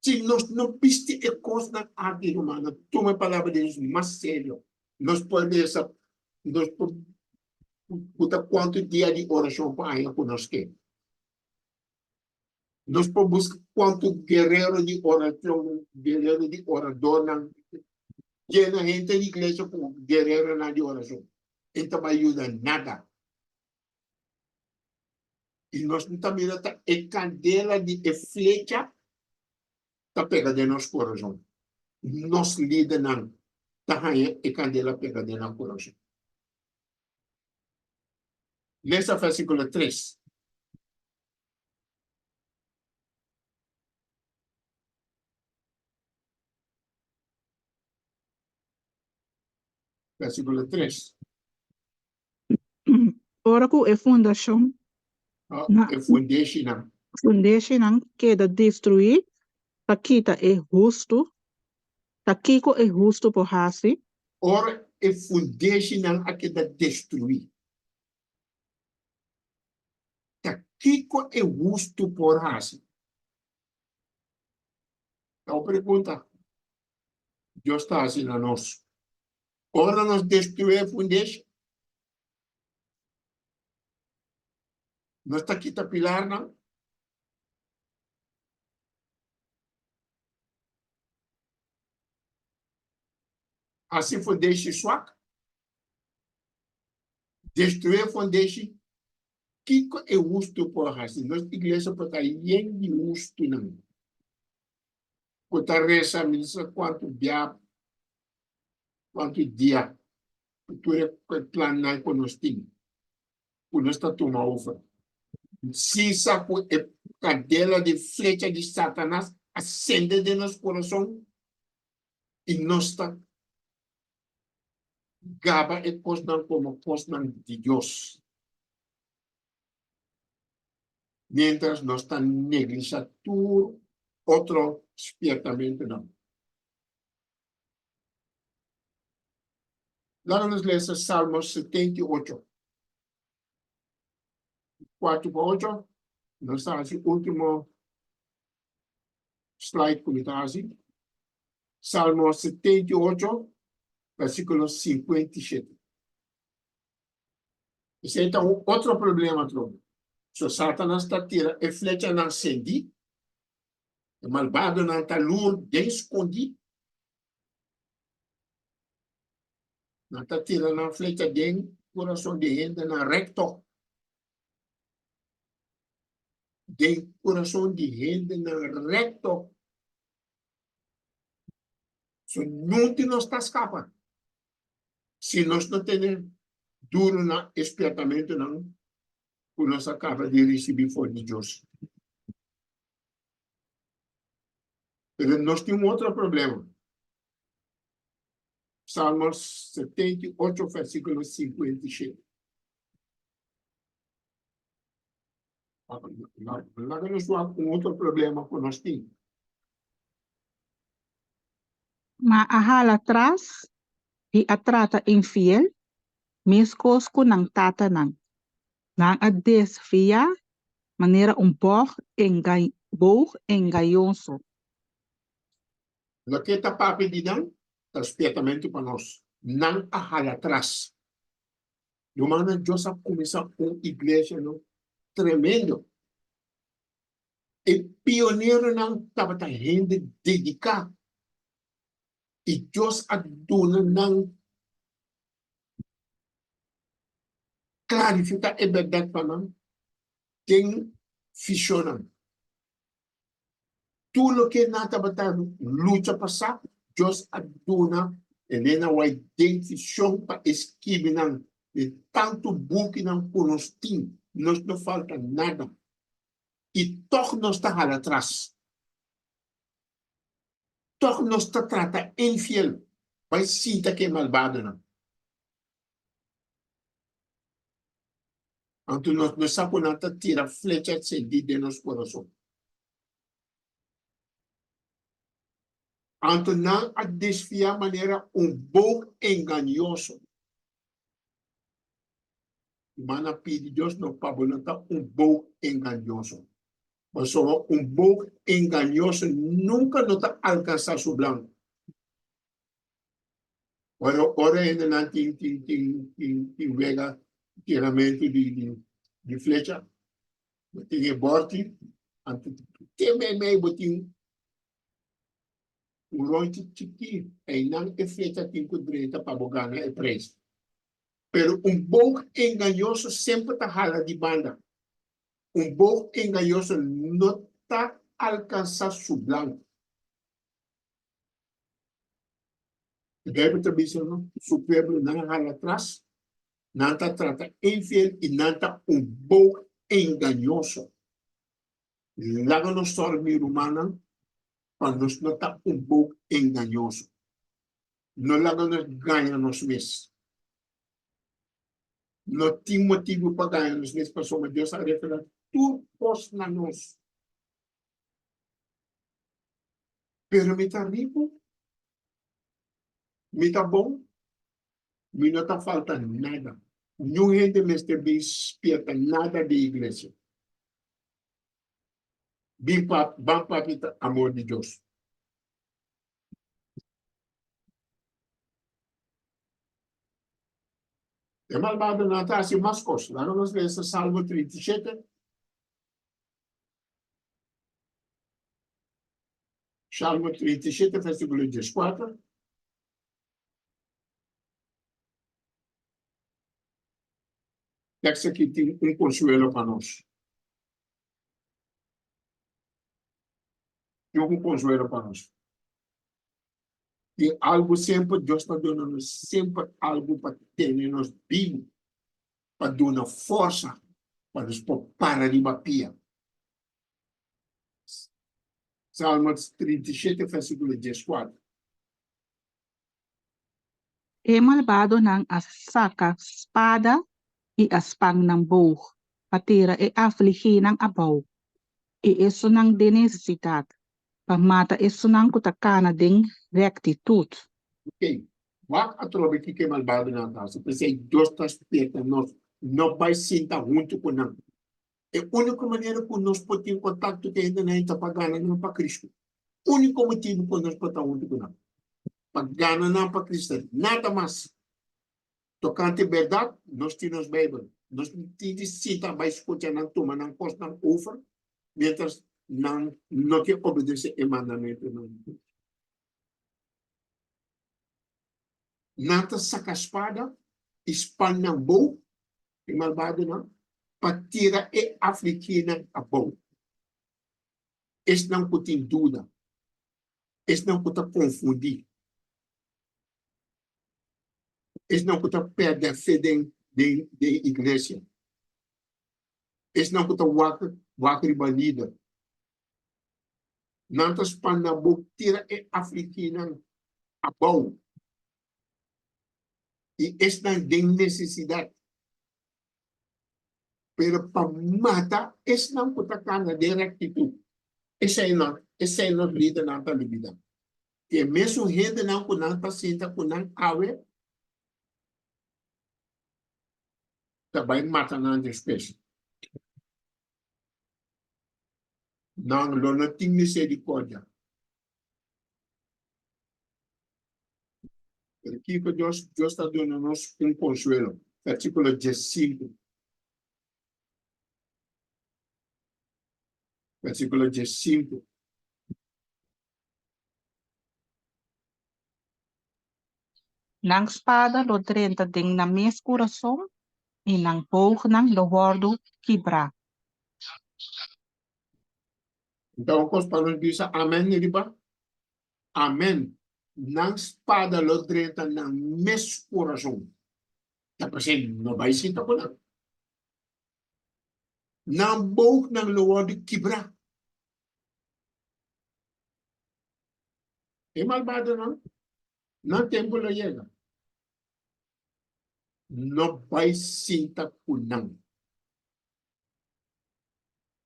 Si nos no bisti e kosnan aki, rumannan, tuma e palabra di Dios mas serio. Nos por resa, nos por buta kuantu dia di orashon pa aña ku nos ke. Nos por buska kuantu guerero di orashon, guerero di oradornan, yena henter di iglesia ku guereronan di orashon. E ta bai yuda nada. I nos no ta mira ta e kandela di e flecha ta pega den nos kurason. Nos lidernan ta haña e kandela pega den nan kurason. Lesa versíkulo tres. Versíkulo tres. Ora ku e fundashon na e fundeshinan fundeshinan keda destruí pa kita e hustu, ta kiko e hustu por hasi? Ora e fundeshinan a keda destruí, ta kiko e hustu por hasi? Ta un pregunta Dios ta hasi na nos. Ora nos destruí e fundeshi, nos ta kita pilarnan. Hasi fundeshi swak, destruí e fundeshi, kiko e hustu por hasi? Nos iglesia por ta yen di hustunan ku ta resa mi no sa kuantu bia Kuantu dia ku tur e plannan ku nos tin, ku nos ta tuma over, sin sa ku e kandela di flecha di Satanas a sende den nos kurason i nos ta gaba e kosnan komo kosnan di Dios, miéntras nos ta neglisha tur otro spiertamentunan. Laga nos lesa Salmo 78. 4 pa 8. Nos ta hasi último slide ku mi ta hasi. Salmo 78, versíkulo 57. Esei ta un otro problema atrobe. So Satanas ta tira e flechanan sendí. E malbadonan ta lur den skondí. Nan ta tira nan flecha den kurason di hendenan rekto. Den kurason di hendenan rekto. So nunti nos ta skapa si nos no tene duru na e spiertamentunan ku nos a kaba di risibí for di Dios. Pero nos tin un otro problema. Salmos 78, versículo 57. Laga nos wak un otro problema ku nos tin. Ma a hala tras i a trata infiel, meskos ku nan tatanan. Nan a desviá manera un bog boog engañoso. Loke ta papia di nan ta spiertamentu pa nos. Nan a hala tras. Rumannan, Dios a kuminsá un iglesia no tremendo. E pioneronan tabata hende dediká i Dios a duna nan Klarifiká e bèrdat pa nan den vishonnan. Tur loke nan tabata lucha pa sa, Dios a duna Elena White den vishon pa e skibi nan den tantu bukinan ku nos tin. Nos no falta nada. I tòg nos ta hala tras. Tòg nos ta trata infiel, bai sinta ku e malbadonan. Anto nos no sa ku nan ta tira flecha sendí den nos kurason. Anto nan a desviá manera un boog engañoso. Ruman a pidi Dios no pa bo no ta un boog engañoso. Pasobra un boog engañoso nunka no ta alkansá su blanko. Ora ora hendenan tin tin tin tin tin wega tiramentu di di di flecha, bo tin e bòrchi, anto te meimei bo tin un ròntje chikí, einan e flecha tin ku drenta pa bo gana e preis. Pero un boog engañoso semper ta hala di banda. Un boog engañoso no ta alkansá su blanko. E Bijbel ta bisa no, su pueblo nan a hala atras, nan ta trata infiel i nan ta un boog engañoso. Laga nos sòru mi rumannan pa nos no ta un boog engañoso. No laga nos gaña nos mes. No tin motibu pa gaña nos mes pasobra Dios a revelá tur kos na nos. Pero mi ta riku, mi ta bon, mi no ta falta nada. Niun hende mester bin spierta nada di iglesia. Bin pap, ban papia ta amor di Dios. E malbadonan ta hasi mas kos. Laga nos lesa Salmo 37. Salmo 37, versículo 14. Tekst aki tin un konsuelo pa nos. Tin un konsuelo pa nos. Tin algu semper, Dios ta duna nos semper algu pa tene nos bibu, pa duna forsa pa nos por para riba pia. Salmo 37, versículo 14. E malbadonan a saka spada i a span nan boog pa tira e afligínan abou i esunnan den nesesidat, pa mata esunnan ku ta kana den rektitut. Ok, wak atrobe kiko e malbadonan ta hasi. P'esei Dios ta spierta nos, no bai sinta huntu ku nan. E úniko manera ku nos por tin kontakto ku e hendenan ta pa gana nan pa Kristu. Úniko motibu ku nos por ta huntu ku nan, pa gana nan pa Kristu, nada mas. Tokante bèrdat, nos tin nos Beibel. Nos no tin di sinta bai skucha nan tuma nan kosnan ofer, miéntras nan no ke obedesé e mandamentunan di Dios. Nan ta saka spada i span nan bou, e malbadonan, pa tira e afligínan abou. Esnan ku tin duda, esnan ku ta konfundí, esnan ku ta pèrdè fe den den iglesia, esnan ku ta wak wak riba lider. Nan ta span nan bok tira e afligínan abou i esnan den nesesidat. Pero pa mata esnan ku ta kana den rektitut, esei nan, esei nos lidernan ta lubidá. E mesun hendenan ku nan ta sinta ku nan awe ta bai mata nan despues. Nan lo no tin misericordia. Pero kiko Dios, Dios ta duna nos un consuelo. Versículo 15. Versículo 15. Nan spada lo drenta den nan mes kurason i nan boognan lo wòrdu kibrá. Nton un kos pa nos bisa amen riba amen. Nan spada lo drenta nan mes kurason. Ta p'esei no bai sinta ku nan. Nan boognan lo wòrdu kibrá. E malbadonan, nan tempu lo yega. No bai sinta ku nan.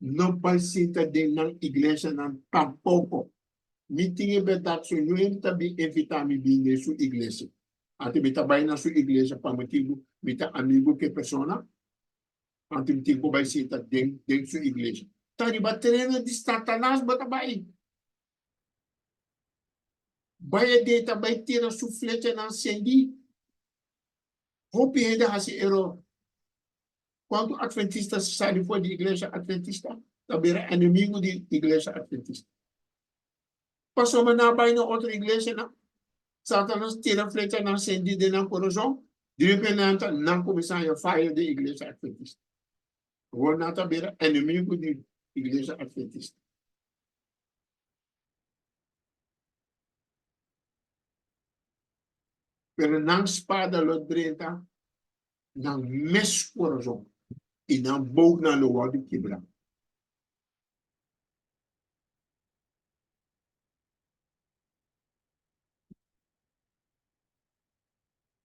No bai sinta den nan iglesianan tampoko. Mi tin e bèrdat su ñuem ta bin invitá mi bin den su iglesia. Anto mi ta bai na su iglesia pa motibu mi ta amigu ku e persona. Anto mi tin ku bai sinta den den su iglesia. Ta riba tereno di Satanas bo ta bai. Bai aden ta bai tira su flechanan sendí. Hopi hende hasi eror. Kuantu atventista sali for di iglesia atventista ta bira enemigu di iglesia atventista. Pasobra nan a bai na otro iglesianan, Satanas tira flechanan sendí den nan kurason, diripiente nan ta nan kuminsá haña fayo den iglesia atventista. Awor nan ta bira enemigu di iglesia atventista. Pero nan spada lo drenta nan mes corazon i nan boognan lo wordo kibra.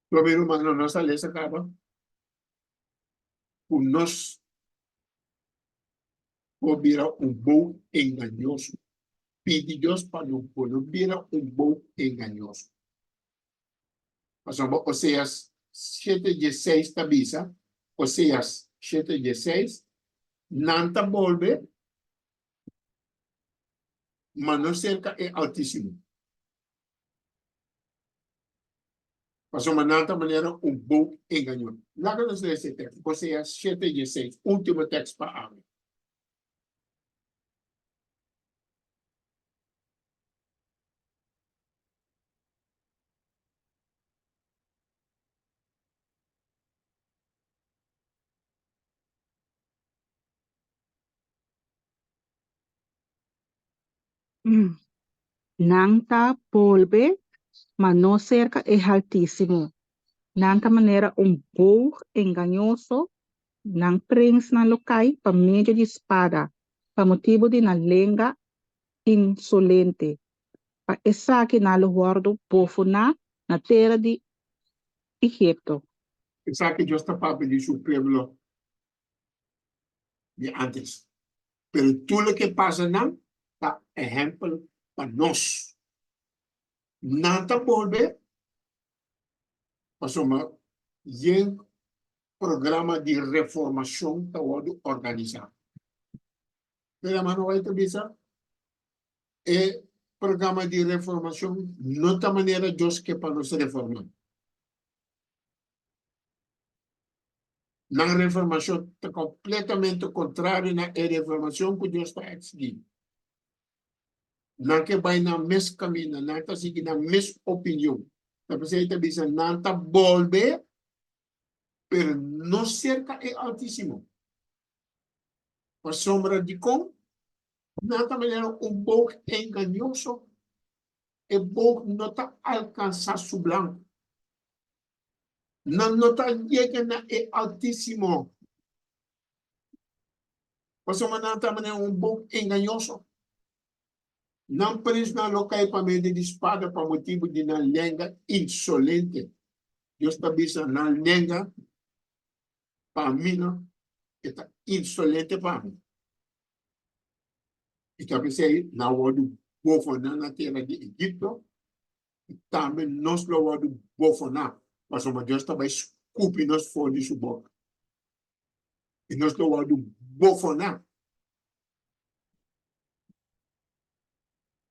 Prome rumannan nos a lesa caba cu nos por bira un boog engañoso. Pidi Dios pa no por no bira un boog engañoso. Pasobra Oseas shete dieseis ta bisa, Oseas shete dieseis, Nan ta bolbe, ma no serka e Altísimo. Pasobra nan ta manera un boog engañoso. Laga nos lesa e tekst, Oseas shete dieseis, último tekst pa awe. Nan ta bolbe, ma no serka e Haltísimo. Nan ta manera un boog engañoso, nan prensnan lo kai pa medio di spada, pa motibu di nan lenga insolente. Pa esaki nan lo wòrdu bofoná na tera di Egipto. Esaki Dios ta papia di su pueblo di antes. Pero tur loke pasa nan ta ehèmpel pa nos. Nan ta bolbe pasobra yen programa di reformashon ta wòrdu organisá. Pero hermano White ta bisa, e programa di reformashon no ta manera Dios ke pa nos reformá. Nan reformashon ta kompletamente kontrario na e reformashon ku Dios ta eksigí. Nan ke bai nan mes kaminda, nan ta sigui nan mes opinion. Ta p'esei ta bisa nan ta bolbe, pero no serka e Altísimo. Pasobra dikon? Nan ta manera un boog engañoso, e boog no ta alkansá su blanku. Nan no ta yega na e Altísimo. Pasobra nan ta manera un boog engañoso. Nan prensnan lo kai pa medio di spada pa motibu di nan lenga insolente. Dios ta bisa nan lenga pa mi no, e ta insolente pa mi. I ta p'esei nan wòrdu bofoná na tera di Egipto, i tambe nos lo wòrdu bofoná, pasobra Dios ta bai skupi nos for di su boka, i nos lo wòrdu bofoná,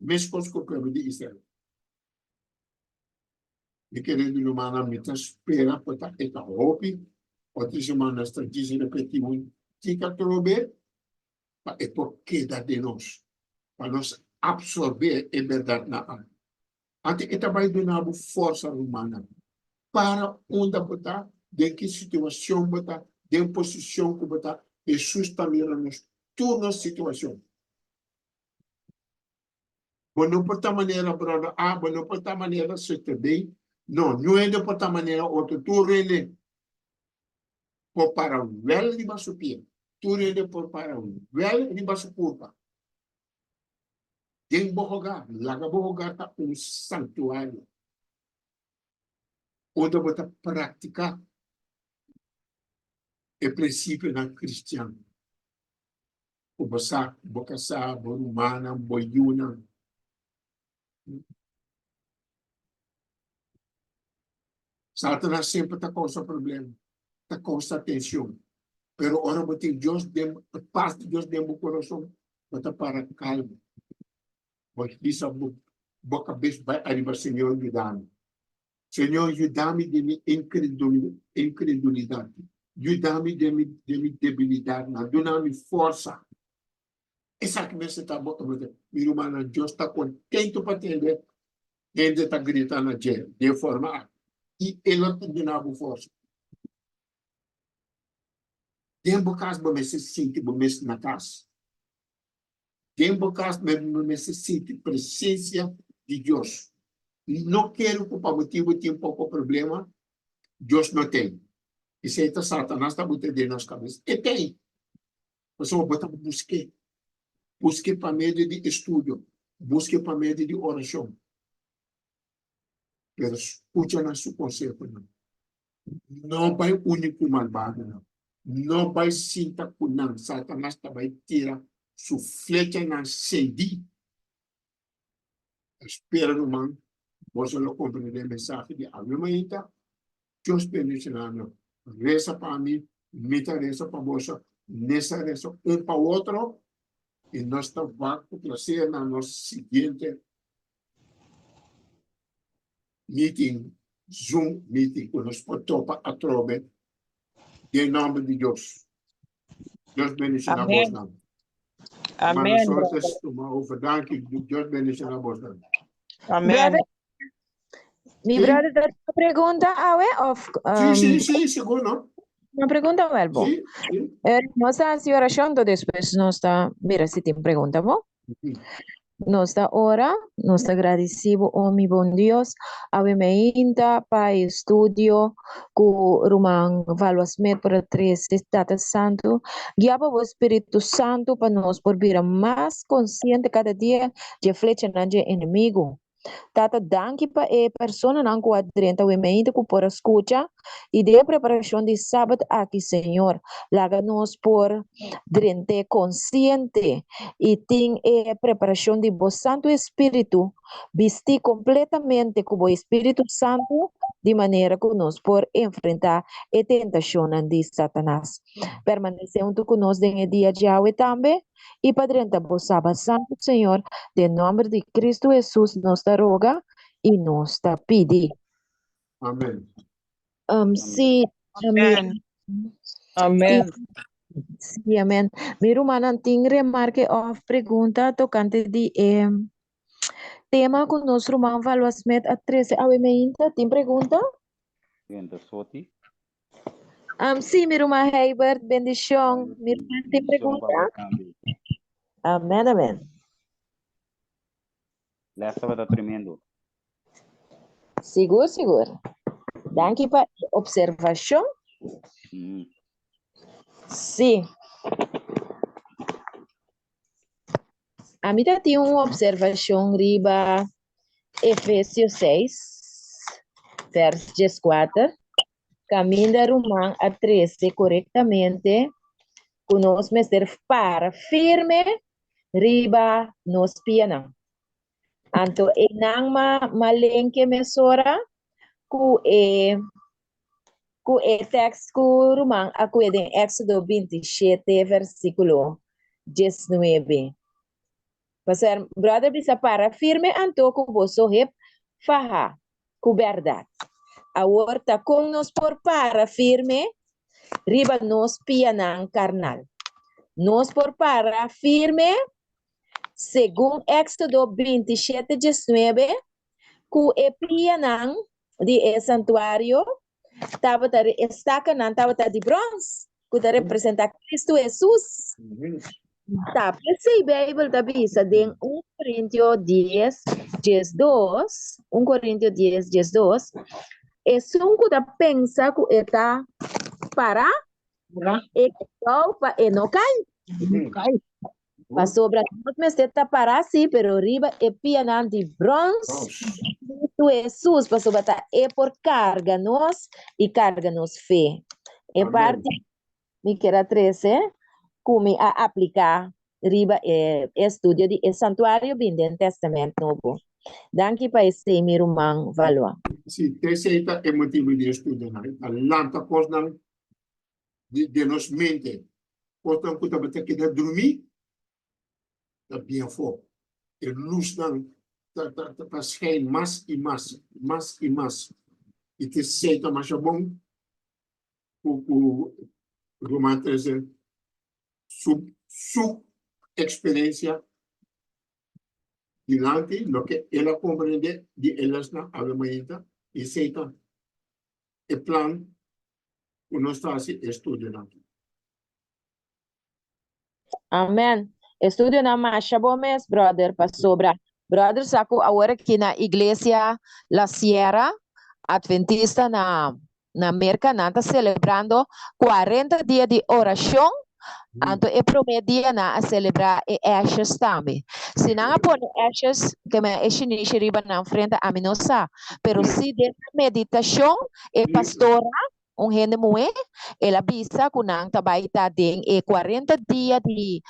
meskos ku e pueblo di Israel. Mi kerido rumannan, mi ta spera ku ta e ta hopi. Otro siman nos ta djis repetí un tika atrobe pa e por keda den nos, pa nos absorbé e bèrdatnan aki. Anto e ta bai duna bo forsa, rumannan. Para unda bo ta, den ki situashon bo ta, den posishon ku bo ta, Hesus ta mira nos tur nos situashon. Bo no por ta manera brother A, bo no por ta manera sister B. No, niun hende por ta manera otro. Tur hende por para wel riba su pia. Tur hende por para wel riba su kurpa. Den bo hogar, laga bo hogar ta un santuario unda bo ta praktiká e prinsipionan kristian ku bo sa, bo kasá, bo rumannan, bo yunan. Satanas semper ta kousa problema, ta kousa tenshon. Pero ora bo tin Dios den, e pas di Dios den bo kurason, bo ta para kalmu. Bo hisa bo, bo kabes bai ariba, Señor, yuda mi. Señor, yuda mi den mi inkredulidat. Yuda mi den mi, den mi debilidatnan. Duna mi forsa. Esaki mester ta bo Mi rumannan, Dios ta kontentu pa tende hende ta grita na dje den forma aki. I e lo ta duna bo forsa. Den bo kas bo mester sinti bo mes na kas. Den bo kas bo mester sinti presensia di Dios. No kere ku pa motibu tin poko problema, Dios no ten. Esei ta Satanas ta buta den nos kabes. E ten. Pasobra bo ta busk'é. Busk'é pa medio di estudio, busk'é pa medio di orashon. Pero skucha na su konsehonan. No bai uni ku malbadonan. No bai sinta ku nan. Satanas ta bai tira su flechanan sendí. Spera ruman, boso lo komprendé mensahe di awe mainta. Dios bendishoná nos. Resa pa mi, mi ta resa pa boso, nos a resa un pa otro i nos ta wak ku plaser na nos siguiente meeting, Zoom meeting, ku nos por topa atrobe den nòmber di Dios. Dios bendishoná Amén. bosnan. Amén, Hermano brother. Sortes, tuma over. Danki. Dios bendishoná bosnan. Amén. Brother, mi Sí. brother, dat una pregunta awe of Sí, sí, sí, sigur, no? una pregunta wel bo? Sí, sí. Nos ta hasi oracion, to despues nos ta mira si tin pregunta bo. Nos ta ora, nos ta gradisi bo, o mi bon Dios, awe meinta pa e estudio ku ruman Valwa Smith por a trese. Tata Santu, guia pa bo Spiritu Santu pa nos por bira mas konsiente kada dia dje flechanan dje enemigu. Tata, danki pa e personanan ku a drenta awe meinta ku por a skucha i den e preparashon di Sabat aki, Señor, laga nos por drent'é konsiente i tin e preparashon di Bo Santu Espíritu bistí kompletamente ku Bo Espíritu Santu di manera ku nos por enfrentá e tentashonnan di Satanas. Permanesé huntu ku nos den e dia djawe tambe i pa drenta Bo Sabat Santu, Señor, den nòmber di Kristu Hesus nos ta roga i nos ta pidi. Amen. Sí, Amen. Amen. Sí, amen. Mi rumannan tin remarke òf pregunta tokante di e tema ku nos ruman Valwa Smith a trese awe meinta? Tin pregunta? Renta soti. Sí, mi ruman Heibert, bendishon. Mi ruman tin Bendishon pa pregunta? bo tambe. Amen, amen. Les tabata tremendo. Sigur, sigur. Danki pa e observashon. Sí. Ami ta tin un observashon riba Efesio 6, vers 14. Kaminda ruman a trese korektamente ku nos mester para firme riba nos pianan. Anto einan ma malenke mesora ku e ku e tekst ku ruman a kue den Éxodo 27 versíkulo 19. Pasobra brother bisa para firme anto ku boso hep faha ku bèrdat. Awor ta kon nos por para firme riba nos pianan karnal? Nos por para firme segun Éxodo 27, 19, ku e pianan di e santuario tabata, e stakanan tabata di bròns, ku ta representá Kristu Hesus. Ta p'esei Beibel ta bisa den 1 Korintio 10, 12, 1 Korintio 10, 12, Esun ku ta pensa ku e ta pará, e kau pa e no kai. Pasobra nos mester ta pará sí, pero riba e pianan di brons, Cristo Hesus, pasobra ta E por karga nos i karga nos fe. E parti mi kier a trese ku mi a apliká riba e estudio di e santuario bin den Tèstamènt Nobo. Danki pa esei, mi ruman Valois. Sí, esei ta e motibu di e estudionan. E ta lanta kosnan di den nos mente, kosnan ku tabata keda drumí ta bien afó. E lusnan ta ta ta ta schijn mas i mas, mas i mas. I ta esei ta masha bon ku ku ruman trese su su eksperensia dilanti, loke el a komprendé di e lèsnan awe mainta, i esei ta e plan ku nos ta hasi e estudionan. Amen. Estudionan masha bon mes, brother, pasobra brother sa ku awor aki na Iglesia La Sierra Adventista na na Merka nan ta selebrando 40 dia di orashon, anto e promé dia nan a selebrá e ashes tambe. Si nan a pone ashes, ke men e shinishi riba nan frente ami no sa, pero si den nan meditashon e pastora Un hende muhé, el a bisa ku nan ta bai ta den e kuarenta dia di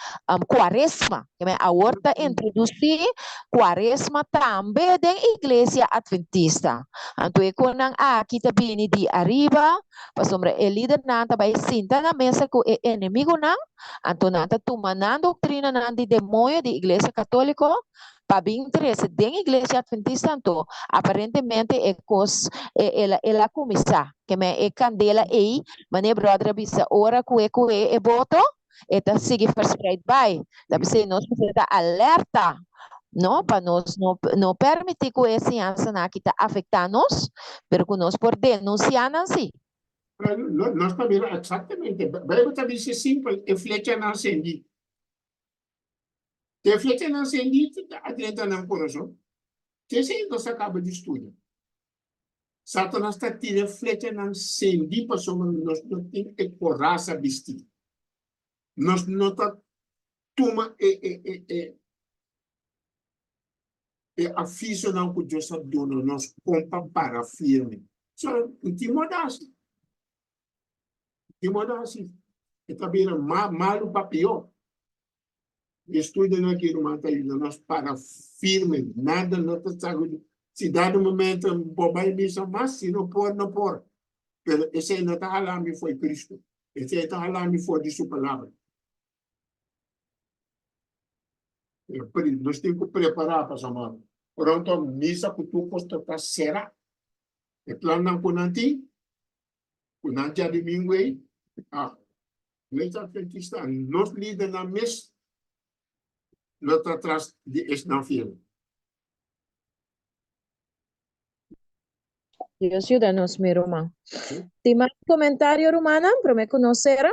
kuaresma. Keme awor ta introdusí kuaresma tambe den Iglesia Adventista. Anto e konan aki ta bini di ariba, pasobra e lidernan ta bai sinta na mesa ku e enemigunan, anto nan ta tuma nan doktrinanan di demoño di Iglesia Katóliko pa bin trese den Iglesia Adventista anto aparentemente e kos el el a kuminsá ke men e kandela ei manera brother a bisa ora ku e ku'e e boto e ta sigui verspreid bai ta p'esei nos mester ta alerta no pa nos no no permití ku e siñansanan aki ta afektá nos pero ku nos por denunsiá nan sí. Nos ta mira eksaktamente Beibel ta bisa simpel e flechanan sendí. Te flechanan sendí ta drenta nan kurason. T'esei nos a kaba di studia. Satanas ta tira e flechanan sendí pasobra nos no tin e korasa bistí. Nos no ta tuma e e e e e avisonan ku Dios a duna nos kon pa para firme. So, no tin moda hasi. Di modo asi, e ta bira malu pa pió. E estudionan aki, ruman, ta yuda nos para firme. Nada no ta sagudi. Si dado momento bo bai misa mas, si no por, no por. Pero esei no ta hala mi fo'i Cristo. Esei ta hala mi for di su Palabra. Nos tin ku prepará pasobra pronto misa ku tur kos ta ta sera. E plannan ku nan tin, ku nan djadumingu ei, ah, Iglesia Adventista, nos lidernan mes lo ta tras di esnan fiel. Dios yuda nos, mi ruman. Tin mas komentario, rumannan, promé ku nos sera?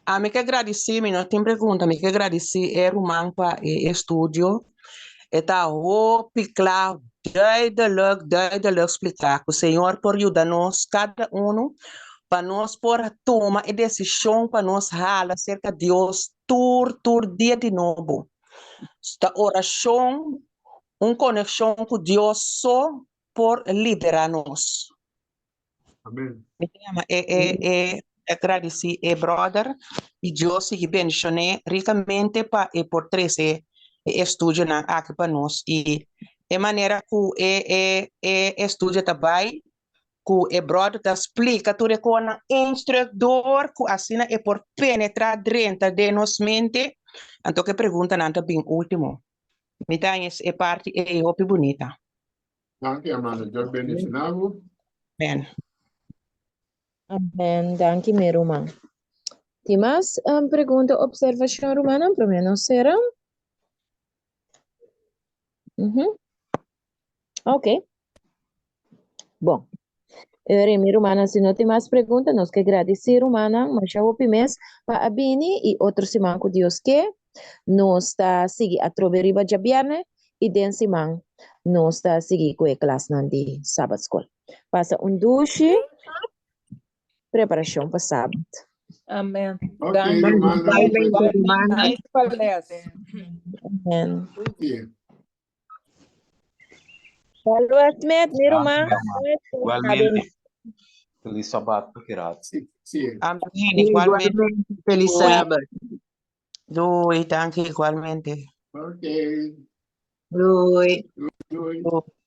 Ami ke gradisí, mi no tin pregunta, mi ke gradisí e ruman pa e estudio. E ta hopi kla, duidelijk, duidelijk spliká ku Señor por yuda nos kada unu pa nos por tuma e desishon pa nos hala serka Dios tur tur dia di nobo. Ta orashon, un konekshon ku Dios so por libera nos. Amen. Mi ta yama e e e agradeci e brother y Dios sigui bendicion'e ricamente pa e por trece e estudionan aki pa nos y e manera cu e e e estudio ta bay cu e brother ta splica tur e conan een stuk door cu asina e por penetra drenta den nos mente anto cu e preguntanan ta bin ultimo. Mi ta haña e parti ey hopi bunita. Danki, hermano. Dios bendiciona bo. Amen. Amen. Danki, mi ruman. Tin mas um, pregunta, observacion, rumannan? Prome nos cera. Mhm. Ok. Bon. Eri, mi rumannan, si no tin mas pregunta, nos ke gradisí rumannan, masha hopi mes pa a bini i otro siman ku Dios ke, nos ta sigui atrobe riba djabièrnè i den siman nos ta sigui ku e klasnan di Sabbatskol. Pasa un dushi preparashon pa Sabat. Amen. Ok, Danki. rumannan. Igualmente, rumannan. Danki pa les. Amen. Sí. Saludos, Met, mi ruman. Igualmente. Feliz Sabat, Gerard. Sí, sí. Amén. Igualmente. Igualmente, feliz Sabat. Doei, danki igualmente. Ok. Doei. Doei. Doei.